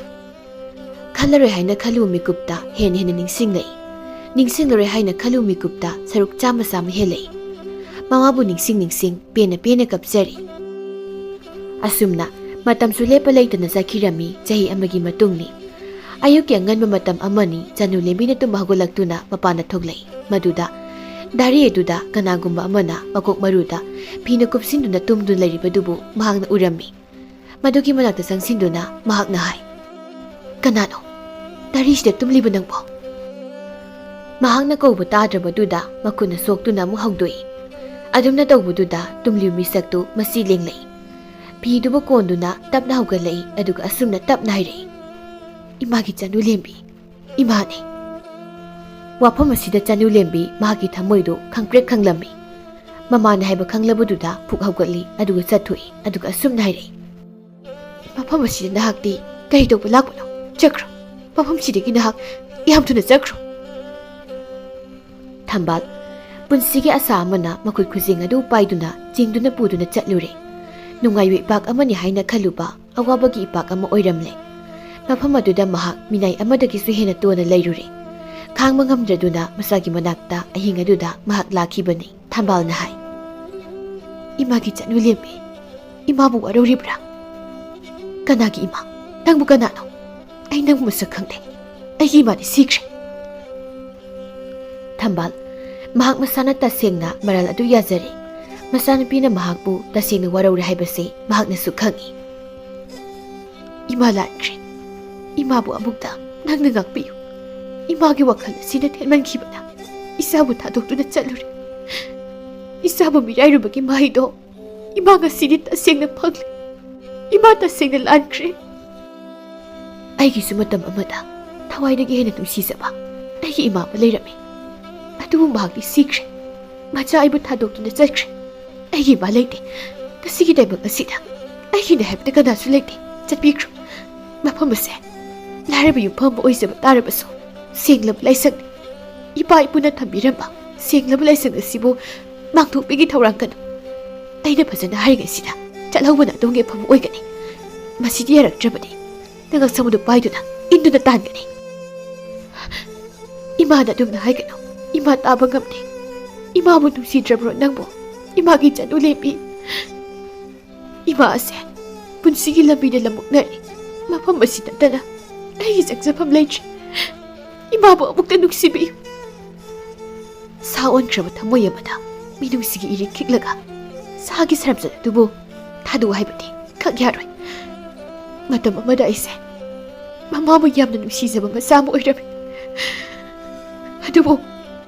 ꯈꯜꯂꯔꯣꯏ ꯍꯥꯏꯅ ꯈꯜꯂꯨꯕ ꯃꯤꯀꯨꯞꯇ ꯍꯦꯟꯅ ꯍꯦꯟꯅ ꯅꯤꯡꯁꯤꯡꯂꯛꯏ꯫ ꯅꯤꯡꯁꯤꯡꯂꯔꯣꯏ ꯍꯥꯏꯅ ꯈꯜꯂꯨꯕ ꯃꯤꯀꯨꯞꯇ ꯁꯔꯨꯛ ꯆꯥꯝꯃ ꯆꯥꯝꯃ ꯍꯦꯜꯂꯛꯏ꯫ ꯃꯃꯥꯕꯨ ꯅꯤꯡꯁꯤꯡ ꯅꯤꯡꯁꯤꯡ ꯄꯦꯟꯅ ꯄꯦꯟꯅ ꯀꯞꯆꯔꯤ꯫ ꯑꯁꯨꯝꯅ ꯃꯇꯝꯁꯨ ꯂꯦꯞꯄ ꯂꯩꯇꯅ ꯆꯠꯈꯤꯔꯝꯃꯤ꯫ ꯆꯍꯤ ꯑꯃꯒꯤ ꯃꯇꯨꯡꯅꯤ꯫ ꯑꯌꯨꯛꯀꯤ ꯑꯉꯟꯕ ꯃꯇꯝ ꯑꯃꯅꯤ꯫ ꯆꯅꯨ ꯂꯦꯝꯕꯤꯅ ꯇꯨꯝꯕ ꯍꯧꯒꯠꯂꯛꯇꯨꯅ ꯃꯄꯥꯟꯗ ꯊꯣꯛꯂꯛꯏ꯫ ꯃꯗꯨꯗ ꯗꯥꯔꯤ ꯑꯗꯨꯗ ꯀꯅꯥꯒꯨꯝꯕ ꯑꯃꯅ ꯃꯀꯣꯛ ꯃꯔꯨꯗ ꯐꯤꯅ ꯀꯨꯞꯁꯤꯟꯗꯨꯅ ꯇꯨꯝꯗꯨꯅ ꯂꯩꯔꯤꯕꯗꯨꯕꯨ ꯃꯍꯥꯛꯅ ꯎꯔꯝꯃꯤ꯫ ꯃꯗꯨꯒꯤ ꯃꯅꯥꯛꯇ ꯆꯪꯁꯤꯟꯗꯨꯅ ꯃꯍꯥꯛꯅ ꯍꯥꯏ, "ꯀꯅꯥꯅꯣ ꯗꯥꯔꯤꯁꯤꯗ ꯇꯨꯝꯂꯤꯕ ꯅꯪꯕꯣ?" ꯃꯍꯥꯛꯅ ꯀꯧꯕ ꯇꯥꯗ꯭ꯔꯕꯗꯨꯗ ꯃꯈꯨꯠꯅ ꯁꯣꯛꯇꯨꯅ ꯑꯃꯨꯛ ꯍꯧꯗꯣꯛꯏ꯫ ꯑꯗꯨꯝꯅ ꯇꯧꯕꯗꯨꯗ ꯇꯨꯝꯂꯤꯕ ꯃꯤꯁꯛꯇꯨ ꯃꯆꯤ ꯂꯦꯡꯂꯛꯏ꯫ ꯐꯤꯗꯨꯕꯨ ꯀꯣꯟꯗꯨꯅ ꯇꯞꯅ ꯍꯧꯒꯠꯂꯛꯏ, ꯑꯗꯨꯒ ꯑꯁꯨꯝꯅ ꯇꯞꯅ ꯍꯥꯏꯔꯛꯏ, "ꯏꯃꯥꯒꯤ ꯆꯅꯨ ꯂꯦꯝꯕꯤ, ꯏꯃꯥꯅꯤ꯫" ꯋꯥꯐꯝ ꯑꯁꯤꯗ ꯆꯅꯨ ꯂꯦꯝꯕꯤ ꯃꯍꯥꯛꯀꯤ ꯊꯃꯣꯏꯗꯨ ꯈꯪꯄ꯭ꯔꯦꯛ ꯈꯪꯂꯝꯃꯤ꯫ ꯃꯃꯥꯅ ꯍꯥꯏꯕ ꯈꯪꯂꯕꯗꯨꯗ ꯄꯨꯛ ꯍꯧꯒꯠꯂꯤ, ꯑꯗꯨꯒ ꯆꯠꯊꯣꯛꯏ, ꯑꯗꯨꯒ ꯑꯁꯨꯝꯅ ꯍꯥꯏꯔꯛꯏ, "ꯃꯐꯝ ꯑꯁꯤꯗ ꯅꯍꯥꯛꯇꯤ ꯀꯔꯤ ꯇꯧꯕ ꯂꯥꯛꯄꯅꯣ? ꯆꯠꯈ꯭ꯔꯣ꯫ ꯃꯐꯝꯁꯤꯗꯒꯤ ꯅꯍꯥꯛ ꯌꯥꯝ ꯊꯨꯅ ꯆꯠꯈ꯭ꯔꯣ꯫" ꯊꯝꯕꯥꯜ, ꯄꯨꯟꯁꯤꯒꯤ ꯑꯁꯥ ꯑꯃꯅ ꯃꯈꯨꯠ ꯈꯨꯖꯤꯡ ꯑꯗꯨ ꯄꯥꯏꯗꯨꯅ ꯆꯤꯡꯗꯨꯅ ꯄꯨꯗꯨꯅ ꯆꯠꯂꯨꯔꯦ꯫ ꯅꯨꯡꯉꯥꯏꯕ ꯏꯄꯥꯛ ꯑꯃꯅꯤ ꯍꯥꯏꯅ ꯈꯜꯂꯨꯕ ꯑꯋꯥꯕꯒꯤ ꯏꯄꯥꯛ ꯑꯃ ꯑꯣꯏꯔꯝꯂꯦ꯫ ꯃꯐꯝ ꯑꯗꯨꯗ ꯃꯍꯥꯛ ꯃꯤꯅꯥꯏ ꯑꯃꯗꯒꯤꯁꯨ ꯍꯦꯟꯅ ꯇꯣꯟꯅ ꯂꯩꯔꯨꯔꯦ꯫ ꯈꯥꯡꯕ ꯉꯝꯗ꯭ꯔꯗꯨꯅ ꯃꯆꯥꯒꯤ ꯃꯅꯥꯛꯇ ꯑꯍꯤꯡ ꯑꯗꯨꯗ ꯃꯍꯥꯛ ꯂꯥꯛꯈꯤꯕꯅꯤ꯫ ꯊꯝꯕꯥꯜꯅ ꯍꯥꯏ, "ꯏꯃꯥꯒꯤ ꯆꯅꯨ ꯂꯦꯝꯕꯤ, ꯏꯃꯥꯕꯨ ꯋꯥꯔꯧꯔꯤꯕ꯭ꯔꯥ?" "ꯀꯅꯥꯒꯤ ꯏꯃꯥ? ꯅꯪꯕꯨ ꯀꯅꯥꯅꯣ? ꯑꯩ ꯅꯪꯕꯨ ꯃꯁꯛ ꯈꯪꯗꯦ꯫ ꯑꯩꯒꯤ ꯏꯃꯥꯗꯤ ꯁꯤꯈ꯭ꯔꯦ꯫" ꯊꯝꯕꯥꯜ, ꯃꯍꯥꯛ ꯃꯁꯥꯅ ꯇꯁꯦꯡꯅ ꯃꯔꯥꯜ ꯑꯗꯨ ꯌꯥꯖꯔꯦ꯫ ꯃꯆꯥꯅꯨꯄꯤꯅ ꯃꯍꯥꯛꯄꯨ ꯇꯁꯦꯡꯅ ꯋꯥꯔꯧꯔꯦ ꯍꯥꯏꯕꯁꯤ ꯃꯍꯥꯛꯅꯁꯨ ꯈꯪꯏ꯫ "ꯏꯃꯥ ꯂꯥꯟꯈ꯭ꯔꯦ꯫ ꯏꯃꯥꯕꯨ ꯑꯃꯨꯛꯇ ꯅꯪꯅ ꯉꯥꯛꯄꯤꯌꯨ꯫ ꯏꯃꯥꯒꯤ ꯋꯥꯈꯜ ꯑꯁꯤꯅ ꯊꯦꯟꯃꯟꯈꯤꯕꯅ ꯏꯆꯥꯕꯨ ꯊꯥꯗꯣꯛꯇꯨꯅ ꯆꯠꯂꯨꯔꯦ꯫ ꯏꯆꯥꯕꯨ ꯃꯤꯔꯥꯏꯔꯨꯕꯒꯤ ꯃꯍꯩꯗꯣ ꯏꯃꯥ ꯉꯁꯤꯗꯤ ꯇꯁꯦꯡꯅ ꯐꯪꯂꯦ꯫ ꯏꯃꯥ ꯇꯁꯦꯡꯅ ꯂꯥꯟꯈ꯭ꯔꯦ꯫ ꯑꯩꯒꯤꯁꯨ ꯃꯇꯝ ꯑꯃꯗ ꯊꯋꯥꯏꯗꯒꯤ ꯍꯦꯟꯅ ꯅꯨꯡꯁꯤꯖꯕ ꯑꯩꯒꯤ ꯏꯃꯥ ꯑꯃ ꯂꯩꯔꯝꯃꯤ꯫ ꯑꯗꯨꯕꯨ ꯃꯍꯥꯛꯇꯤ ꯁꯤꯈ꯭ꯔꯦ꯫ ꯃꯆꯥ ꯑꯩꯕꯨ ꯊꯥꯗꯣꯛꯇꯨꯅ ꯆꯠꯈ꯭ꯔꯦ꯫ ꯑꯩꯒꯤ ꯏꯃꯥ ꯂꯩꯇꯦ꯫ ꯉꯁꯤꯒꯤ ꯇꯥꯏꯕꯪ ꯑꯁꯤꯗ ꯑꯩꯒꯤꯅꯦ ꯍꯥꯏꯕꯗ ꯀꯅꯥꯁꯨ ꯂꯩꯇꯦ꯫ ꯆꯠꯄꯤꯈ꯭ꯔꯣ꯫ ꯃꯐꯝ ꯑꯁꯦ ꯂꯥꯏꯔꯕ ꯌꯨꯝꯐꯝ ꯑꯃ ꯑꯣꯏꯖꯕ ꯇꯥꯔꯕꯁꯨ ꯁꯦꯡꯂꯕ ꯂꯥꯏꯁꯪꯅꯤ꯫ ꯏꯄꯥ ꯏꯄꯨꯅ ꯊꯝꯕꯤꯔꯝꯕ ꯁꯦꯡꯂꯕ ꯂꯥꯏꯁꯪ ꯑꯁꯤꯕꯨ ꯃꯥꯡꯊꯣꯛꯄꯤꯒꯤ ꯊꯧꯔꯥꯡ ꯀꯅꯨ꯫ ꯑꯩꯅ ꯐꯖꯅ ꯍꯥꯏꯔꯤꯉꯩꯁꯤꯗ ꯆꯠꯍꯧꯕꯅ ꯑꯗꯣꯝꯒꯤ ꯑꯐꯕ ꯑꯣꯏꯒꯅꯤ꯫ ꯃꯁꯤꯗꯤ ꯌꯥꯔꯛꯇ꯭ꯔꯕꯗꯤ ꯅꯉꯛꯁꯝ ꯑꯗꯨ ꯄꯥꯏꯗꯨꯅ ꯏꯟꯗꯨꯅ ꯇꯥꯟꯒꯅꯤ꯫ ꯏꯃꯥꯅ ꯑꯗꯨꯝꯅ ꯍꯥꯏꯒꯅꯨ꯫ ꯏꯃꯥ ꯇꯥꯕ ꯉꯝꯗꯦ꯫ ꯏꯃꯥꯕꯨ ꯅꯨꯡꯁꯤꯗ꯭ꯔꯕ꯭ꯔꯣ ꯅꯪꯕꯨ? ꯏꯃꯥꯒꯤ ꯆꯅꯨ ꯂꯦꯝꯕꯤ꯫ ꯏꯃꯥ ꯑꯁꯦ ꯄꯨꯟꯁꯤꯒꯤ ꯂꯝꯕꯤꯗ ꯂꯝꯃꯨꯛꯅꯔꯦ꯫ ꯃꯐꯝ ꯑꯁꯤ ꯅꯠꯇꯅ ꯑꯩꯒꯤ ꯆꯪꯖꯐꯝ ꯂꯩꯇ꯭ꯔꯦ꯫ ꯏꯃꯥꯕꯨ ꯑꯃꯨꯛꯇ ꯅꯨꯡꯁꯤꯕꯤꯌꯨ꯫ ꯁꯥ ꯑꯣꯟꯈ꯭ꯔꯕ ꯊꯃꯣꯏ ꯑꯃꯗ ꯃꯤꯅꯨꯡꯁꯤꯒꯤ ꯏꯔꯤꯛ ꯈꯤꯛꯂꯒ ꯁꯥꯒꯤ ꯁꯔꯝꯆꯠ ꯑꯗꯨꯕꯨ ꯊꯥꯗꯣꯛꯎ ꯍꯥꯏꯕꯗꯤ ꯈꯛ ꯌꯥꯔꯣꯏ꯫ ꯃꯇꯝ ꯑꯃꯗ ꯑꯩꯁꯦ ꯃꯃꯥꯕꯨ ꯌꯥꯝꯅ ꯅꯨꯡꯁꯤꯖꯕ ꯃꯆꯥ ꯑꯃ ꯑꯣꯏꯔꯝꯃꯤ꯫ ꯑꯗꯨꯕꯨ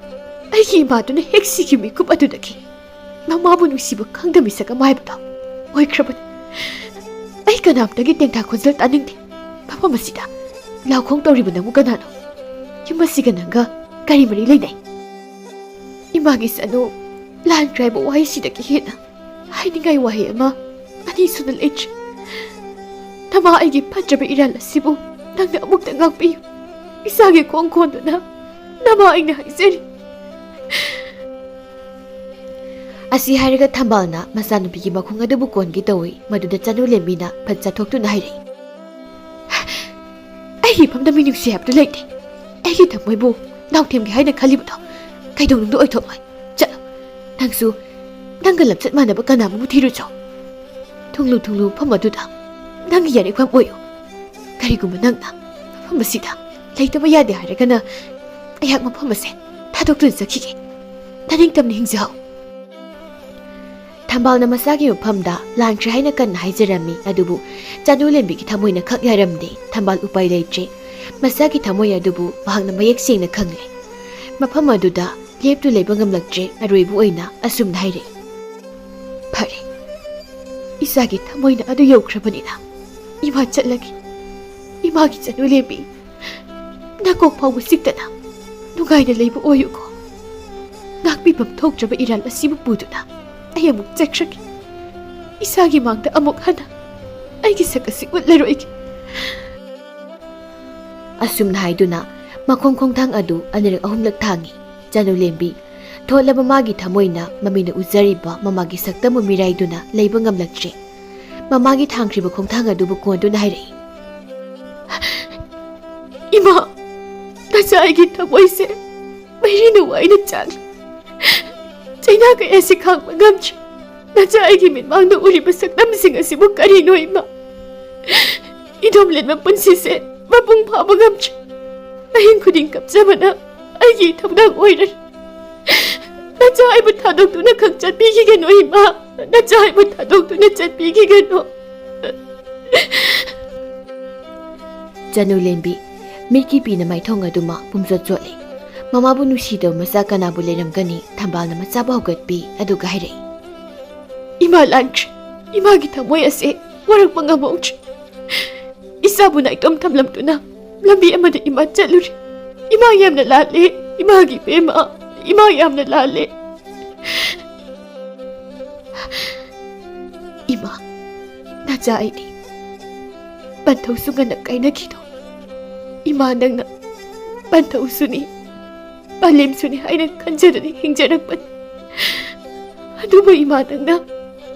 ꯑꯩꯒꯤ ꯏꯃꯥꯗꯨꯅ ꯍꯦꯛ ꯁꯤꯈꯤꯕ ꯃꯤꯀꯨꯞ ꯑꯗꯨꯗꯒꯤ ꯃꯃꯥꯕꯨ ꯅꯨꯡꯁꯤꯕ ꯈꯪꯗ ꯃꯤꯁꯛ ꯑꯃ ꯍꯥꯏꯕꯗꯣ ꯑꯣꯏꯈ꯭ꯔꯕꯅꯤ꯫ ꯑꯩ ꯀꯅꯥꯝꯇꯒꯤ ꯇꯦꯡꯊꯥ ꯈꯣꯟꯖꯦꯜ ꯇꯥꯅꯤꯡꯗꯦ꯫ ꯃꯐꯝ ꯑꯁꯤꯗ ꯂꯥꯎꯈꯣꯡ ꯇꯧꯔꯤꯕ ꯅꯪꯕꯨ ꯀꯅꯥꯅꯣ? ꯌꯨꯝ ꯑꯁꯤꯒ ꯅꯪꯒ ꯀꯔꯤ ꯃꯔꯤ ꯂꯩꯅꯩ? ꯏꯃꯥꯒꯤ ꯆꯅꯨ ꯂꯥꯟꯈ꯭ꯔꯦ ꯍꯥꯏꯕ ꯋꯥꯍꯩꯁꯤꯗꯒꯤ ꯍꯦꯟꯅ ꯍꯥꯏꯅꯤꯡꯉꯥꯏ ꯋꯥꯍꯩ ꯑꯃ ꯑꯅꯤ ꯁꯨꯅ ꯂꯩꯇ꯭ꯔꯦ꯫ ꯅꯃꯥ ꯑꯩꯒꯤ ꯐꯠꯇ꯭ꯔꯕ ꯏꯔꯥꯜ ꯑꯁꯤꯕꯨ ꯅꯪꯅ ꯑꯃꯨꯛꯇ ꯉꯥꯛꯄꯤꯌꯨ꯫ ꯏꯆꯥꯒꯤ ꯈꯣꯡ ꯈꯣꯟꯗꯨꯅ ꯅꯃꯥ ꯑꯩꯅ ꯍꯥꯏꯖꯔꯤ꯫ ꯑꯁꯤ ꯍꯥꯏꯔꯒ ꯊꯝꯕꯥꯜꯅ ꯃꯆꯥꯅꯨꯄꯤꯒꯤ ꯃꯈꯣꯡ ꯑꯗꯨꯕꯨ ꯀꯣꯟꯒꯦ ꯇꯧꯏ꯫ ꯃꯗꯨꯗ ꯆꯅꯨ ꯂꯦꯝꯕꯤꯅ ꯐꯠ ꯆꯠꯊꯣꯛꯇꯨꯅ ꯍꯥꯏꯔꯛꯏ, "ꯑꯩꯒꯤ ꯏꯐꯝꯗ ꯃꯤꯅꯨꯡꯁꯤ ꯍꯥꯏꯕꯗꯨ ꯂꯩꯇꯦ꯫ ꯑꯩꯒꯤ ꯊꯃꯣꯏꯕꯨ ꯅꯥꯎꯊꯦꯝꯒꯦ ꯍꯥꯏꯅ ꯈꯜꯂꯤꯕꯗꯣ ꯀꯩꯗꯧꯅꯨꯡꯗ ꯑꯣꯏꯊꯣꯛꯂꯣꯏ꯫ ꯆꯠꯂꯣ, ꯅꯪꯁꯨ ꯅꯪꯒ ꯂꯝꯆꯠ ꯃꯥꯟꯅꯕ ꯀꯅꯥ ꯑꯃꯕꯨ ꯊꯤꯔꯨꯆꯣ꯫ ꯊꯨꯡꯂꯨ ꯊꯨꯡꯂꯨ ꯃꯐꯝ ꯑꯗꯨꯗ ꯅꯪꯒꯤ ꯌꯥꯔꯤꯐꯝ ꯑꯣꯏꯌꯨ꯫ ꯀꯔꯤꯒꯨꯝꯕ ꯅꯪꯅ ꯃꯐꯝ ꯑꯁꯤꯗ ꯂꯩꯇꯕ ꯌꯥꯗꯦ ꯍꯥꯏꯔꯒꯅ ꯑꯩꯍꯥꯛ ꯃꯐꯝ ꯑꯁꯦ ꯊꯥꯗꯣꯛꯇꯨꯅ ꯆꯠꯈꯤꯒꯦ꯫ ꯅꯅꯤꯡꯇꯝꯅ ꯍꯤꯡꯖꯍꯧ꯫" ꯊꯝꯕꯥꯜꯅ ꯃꯆꯥꯒꯤ ꯃꯐꯝꯗ ꯂꯥꯟꯈ꯭ꯔꯦ ꯍꯥꯏꯅ ꯀꯟꯅ ꯍꯥꯏꯖꯔꯝꯃꯤ, ꯑꯗꯨꯕꯨ ꯆꯅꯨ ꯂꯦꯝꯕꯤꯒꯤ ꯊꯃꯣꯏꯅ ꯈꯛ ꯌꯥꯔꯝꯗꯦ꯫ ꯊꯝꯕꯥꯜ ꯎꯄꯥꯏ ꯂꯩꯇ꯭ꯔꯦ꯫ ꯃꯆꯥꯒꯤ ꯊꯃꯣꯏ ꯑꯗꯨꯕꯨ ꯃꯍꯥꯛꯅ ꯃꯌꯦꯛ ꯁꯦꯡꯅ ꯈꯪꯂꯦ꯫ ꯃꯐꯝ ꯑꯗꯨꯗ ꯂꯦꯞꯇꯨ ꯂꯩꯕ ꯉꯝꯂꯛꯇ꯭ꯔꯦ꯫ ꯑꯔꯣꯏꯕ ꯑꯣꯏꯅ ꯑꯁꯨꯝꯅ ꯍꯥꯏꯔꯛꯏ, "ꯐꯔꯦ, ꯏꯆꯥꯒꯤ ꯊꯃꯣꯏꯅ ꯑꯗꯨ ꯌꯧꯈ꯭ꯔꯕꯅꯤꯅ ꯏꯃꯥ ꯆꯠꯂꯒꯦ꯫ ꯏꯃꯥꯒꯤ ꯆꯅꯨ ꯂꯦꯝꯕꯤ, ꯅꯀꯣꯛ ꯐꯥꯎꯕ ꯆꯤꯛꯇꯅ ꯅꯨꯡꯉꯥꯏꯅ ꯂꯩꯕ ꯑꯣꯏꯌꯨꯀꯣ꯫ ꯉꯥꯛꯄꯤꯐꯝ ꯊꯣꯛꯇ꯭ꯔꯕ ꯏꯔꯥꯜ ꯑꯁꯤꯕꯨ ꯄꯨꯗꯨꯅ ꯑꯩ ꯑꯃꯨꯛ ꯆꯠꯈ꯭ꯔꯒꯦ꯫ ꯏꯁꯥꯒꯤ ꯃꯥꯡꯗ ꯑꯃꯨꯛ ꯍꯟꯅ ꯑꯩꯒꯤ ꯁꯛ ꯑꯁꯤ ꯎꯠꯂꯔꯣꯏꯒꯦ꯫" ꯑꯁꯨꯝꯅ ꯍꯥꯏꯗꯨꯅ ꯃꯈꯣꯡ ꯈꯣꯡꯊꯥꯡ ꯑꯗꯨ ꯑꯅꯤꯔꯛ ꯑꯍꯨꯝꯂꯛ ꯊꯥꯡꯏ꯫ ꯆꯅꯨꯂꯦꯝꯕꯤ, ꯊꯣꯠꯂꯕ ꯃꯥꯒꯤ ꯊꯃꯣꯏꯅ ꯃꯃꯤꯅ ꯎꯖꯔꯤꯕ ꯃꯃꯥꯒꯤ ꯁꯛꯇꯝꯕꯨ ꯃꯤꯔꯥꯏꯗꯨꯅ ꯂꯩꯕ ꯉꯝꯂꯛꯇ꯭ꯔꯦ꯫ ꯃꯃꯥꯒꯤ ꯊꯥꯡꯈ꯭ꯔꯤꯕ ꯈꯣꯡꯊꯥꯡ ꯑꯗꯨꯕꯨ ꯀꯣꯟꯗꯨꯅ ꯍꯥꯏꯔꯛꯏ, "ꯏꯃꯥ, ꯅꯆꯥ ꯑꯩꯒꯤ ꯊꯃꯣꯏꯁꯦ ꯃꯩꯔꯤꯅ ꯋꯥꯏꯅ ꯆꯥꯛꯂꯤ꯫ ꯆꯩꯅꯥ ꯀꯌꯥꯁꯤ ꯈꯥꯡꯕ ꯉꯝꯗ꯭ꯔꯦ꯫ ꯅꯆꯥ ꯑꯩꯒꯤ ꯃꯤꯠꯃꯥꯡꯗ ꯎꯔꯤꯕ ꯁꯛꯇꯝꯁꯤꯡ ꯑꯁꯤꯕꯨ ꯀꯔꯤꯅꯣ, ꯏꯃꯥ? ꯏꯗꯣꯝ ꯂꯦꯟꯕ ꯄꯨꯟꯁꯤꯁꯦ ꯃꯄꯨꯡ ꯐꯥꯕ ꯉꯝꯗ꯭ꯔꯦ꯫ ꯑꯍꯤꯡ ꯈꯨꯗꯤꯡ ꯀꯞꯆꯕꯅ ꯑꯩꯒꯤ ꯏꯊꯧꯗꯥꯡ ꯑꯣꯏꯔꯦ꯫ ꯅꯆꯥ ꯑꯩꯕꯨ ꯊꯥꯗꯣꯛꯇꯨꯅ ꯈꯛ ꯆꯠꯄꯤꯈꯤꯒꯅꯨ, ꯏꯃꯥ꯫ ꯅꯆꯥ ꯑꯩꯕꯨ ꯊꯥꯗꯣꯛꯇꯨꯅ ꯆꯠꯄꯤꯈꯤꯒꯅꯨ꯫" ꯆꯅꯨꯂꯦꯝꯕꯤ, ꯃꯤꯠꯀꯤ ꯄꯤꯅ ꯃꯥꯏꯊꯣꯡ ꯑꯗꯨꯃ ꯄꯨꯝꯆꯣꯠ ꯆꯣꯠꯂꯤ꯫ ꯃꯃꯥꯕꯨ ꯅꯨꯡꯁꯤꯗꯕ ꯃꯆꯥ ꯀꯅꯥꯕꯨ ꯂꯩꯔꯝꯒꯅꯤ? ꯊꯝꯕꯥꯜꯅ ꯃꯆꯥꯕꯨ ꯍꯧꯒꯠꯄꯤ, ꯑꯗꯨꯒ ꯍꯥꯏꯔꯛꯏ, "ꯏꯃꯥ ꯂꯥꯟꯈ꯭ꯔꯦ꯫ ꯏꯃꯥꯒꯤ ꯊꯃꯣꯏ ꯑꯁꯦ ꯋꯥꯔꯛꯄ ꯉꯝꯍꯧꯗ꯭ꯔꯦ꯫ ꯏꯆꯥꯕꯨ ꯅꯥꯏꯇꯣꯝ ꯊꯝꯂꯝꯗꯨꯅ ꯂꯝꯕꯤ ꯑꯃꯗ ꯏꯃꯥ ꯆꯠꯂꯨꯔꯦ꯫ ꯏꯃꯥ ꯌꯥꯝꯅ ꯂꯥꯜꯂꯦ꯫ ꯏꯃꯥꯒꯤ ꯏꯕꯦꯝꯃ, ꯏꯃꯥ ꯌꯥꯝꯅ ꯂꯥꯜꯂꯦ꯫ ꯏꯃꯥ, ꯅꯆꯥ ꯑꯩꯗꯤ ꯄꯟꯊꯧꯁꯨ ꯉꯟꯅ ꯀꯥꯏꯅꯈꯤꯗꯣ꯫ ꯏꯃꯥ, ꯅꯪꯅ ꯄꯟꯊꯧꯁꯨꯅꯤ, ꯄꯥꯂꯦꯝꯁꯨꯅꯤ ꯍꯥꯏꯅ ꯈꯟꯖꯗꯨꯅ ꯍꯤꯡꯖꯔꯛꯄꯅꯤ꯫ ꯑꯗꯨꯕꯨ ꯏꯃꯥ, ꯅꯪꯅ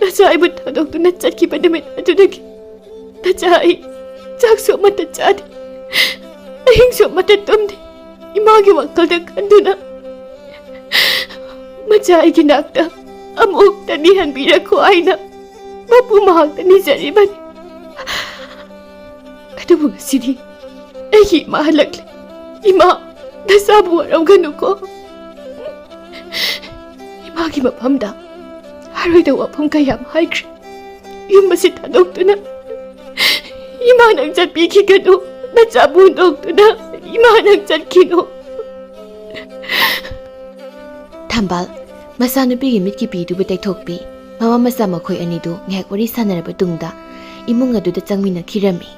ꯅꯆꯥ ꯑꯩꯕꯨ ꯊꯥꯗꯣꯛꯇꯨꯅ ꯆꯠꯈꯤꯕ ꯅꯨꯃꯤꯠ ꯑꯗꯨꯗꯒꯤ ꯅꯆꯥ ꯑꯩ ꯆꯥꯛꯁꯨ ꯑꯃꯠꯇ ꯆꯥꯗꯦ, ꯑꯍꯤꯡꯁꯨ ꯑꯃꯠꯇ ꯇꯨꯝꯗꯦ꯫ ꯏꯃꯥꯒꯤ ꯋꯥꯈꯜꯗ ꯈꯟꯗꯨꯅ ꯃꯆꯥ ꯑꯩꯒꯤ ꯅꯥꯛꯇ ꯑꯃꯨꯛꯇꯗꯤ ꯍꯟꯕꯤꯔꯛꯈꯣ ꯍꯥꯏꯅ ꯃꯄꯨ ꯃꯍꯥꯛꯇ ꯅꯤꯖꯔꯤꯕꯅꯤ꯫ ꯑꯗꯨꯕꯨ ꯉꯁꯤꯗꯤ ꯑꯩꯒꯤ ꯏꯃꯥ ꯍꯜꯂꯛꯂꯦ꯫ ꯏꯃꯥ, ꯅꯁꯥꯕꯨ ꯋꯥꯔꯧꯒꯅꯨꯀꯣ꯫ ꯏꯃꯥꯒꯤ ꯃꯐꯝꯗ ꯍꯥꯏꯔꯣꯏꯗꯕ ꯋꯥꯐꯝ ꯀꯌꯥ ꯑꯃ ꯍꯥꯏꯈ꯭ꯔꯦ꯫ ꯌꯨꯝ ꯑꯁꯤ ꯊꯥꯗꯣꯛꯇꯨꯅ ꯏꯃꯥ ꯅꯪ ꯆꯠꯄꯤꯈꯤꯒꯅꯨ꯫ ꯅꯆꯥꯕꯨ ꯍꯨꯟꯗꯣꯛꯇꯨꯅ ꯏꯃꯥ ꯅꯪ ꯆꯠꯈꯤꯅꯨ꯫" ꯊꯝꯕꯥꯜ, ꯃꯆꯥꯅꯨꯄꯤꯒꯤ ꯃꯤꯠꯀꯤ ꯄꯤꯗꯨꯕꯨ ꯇꯩꯊꯣꯛꯄꯤ꯫ ꯃꯃꯥ ꯃꯆꯥ ꯃꯈꯣꯏ ꯑꯅꯤꯗꯨ ꯉꯥꯏꯍꯥꯛ ꯋꯥꯔꯤ ꯁꯥꯟꯅꯔꯕ ꯇꯨꯡꯗ ꯏꯃꯨꯡ ꯑꯗꯨꯗ ꯆꯪꯃꯤꯟꯅꯈꯤꯔꯝꯃꯤ꯫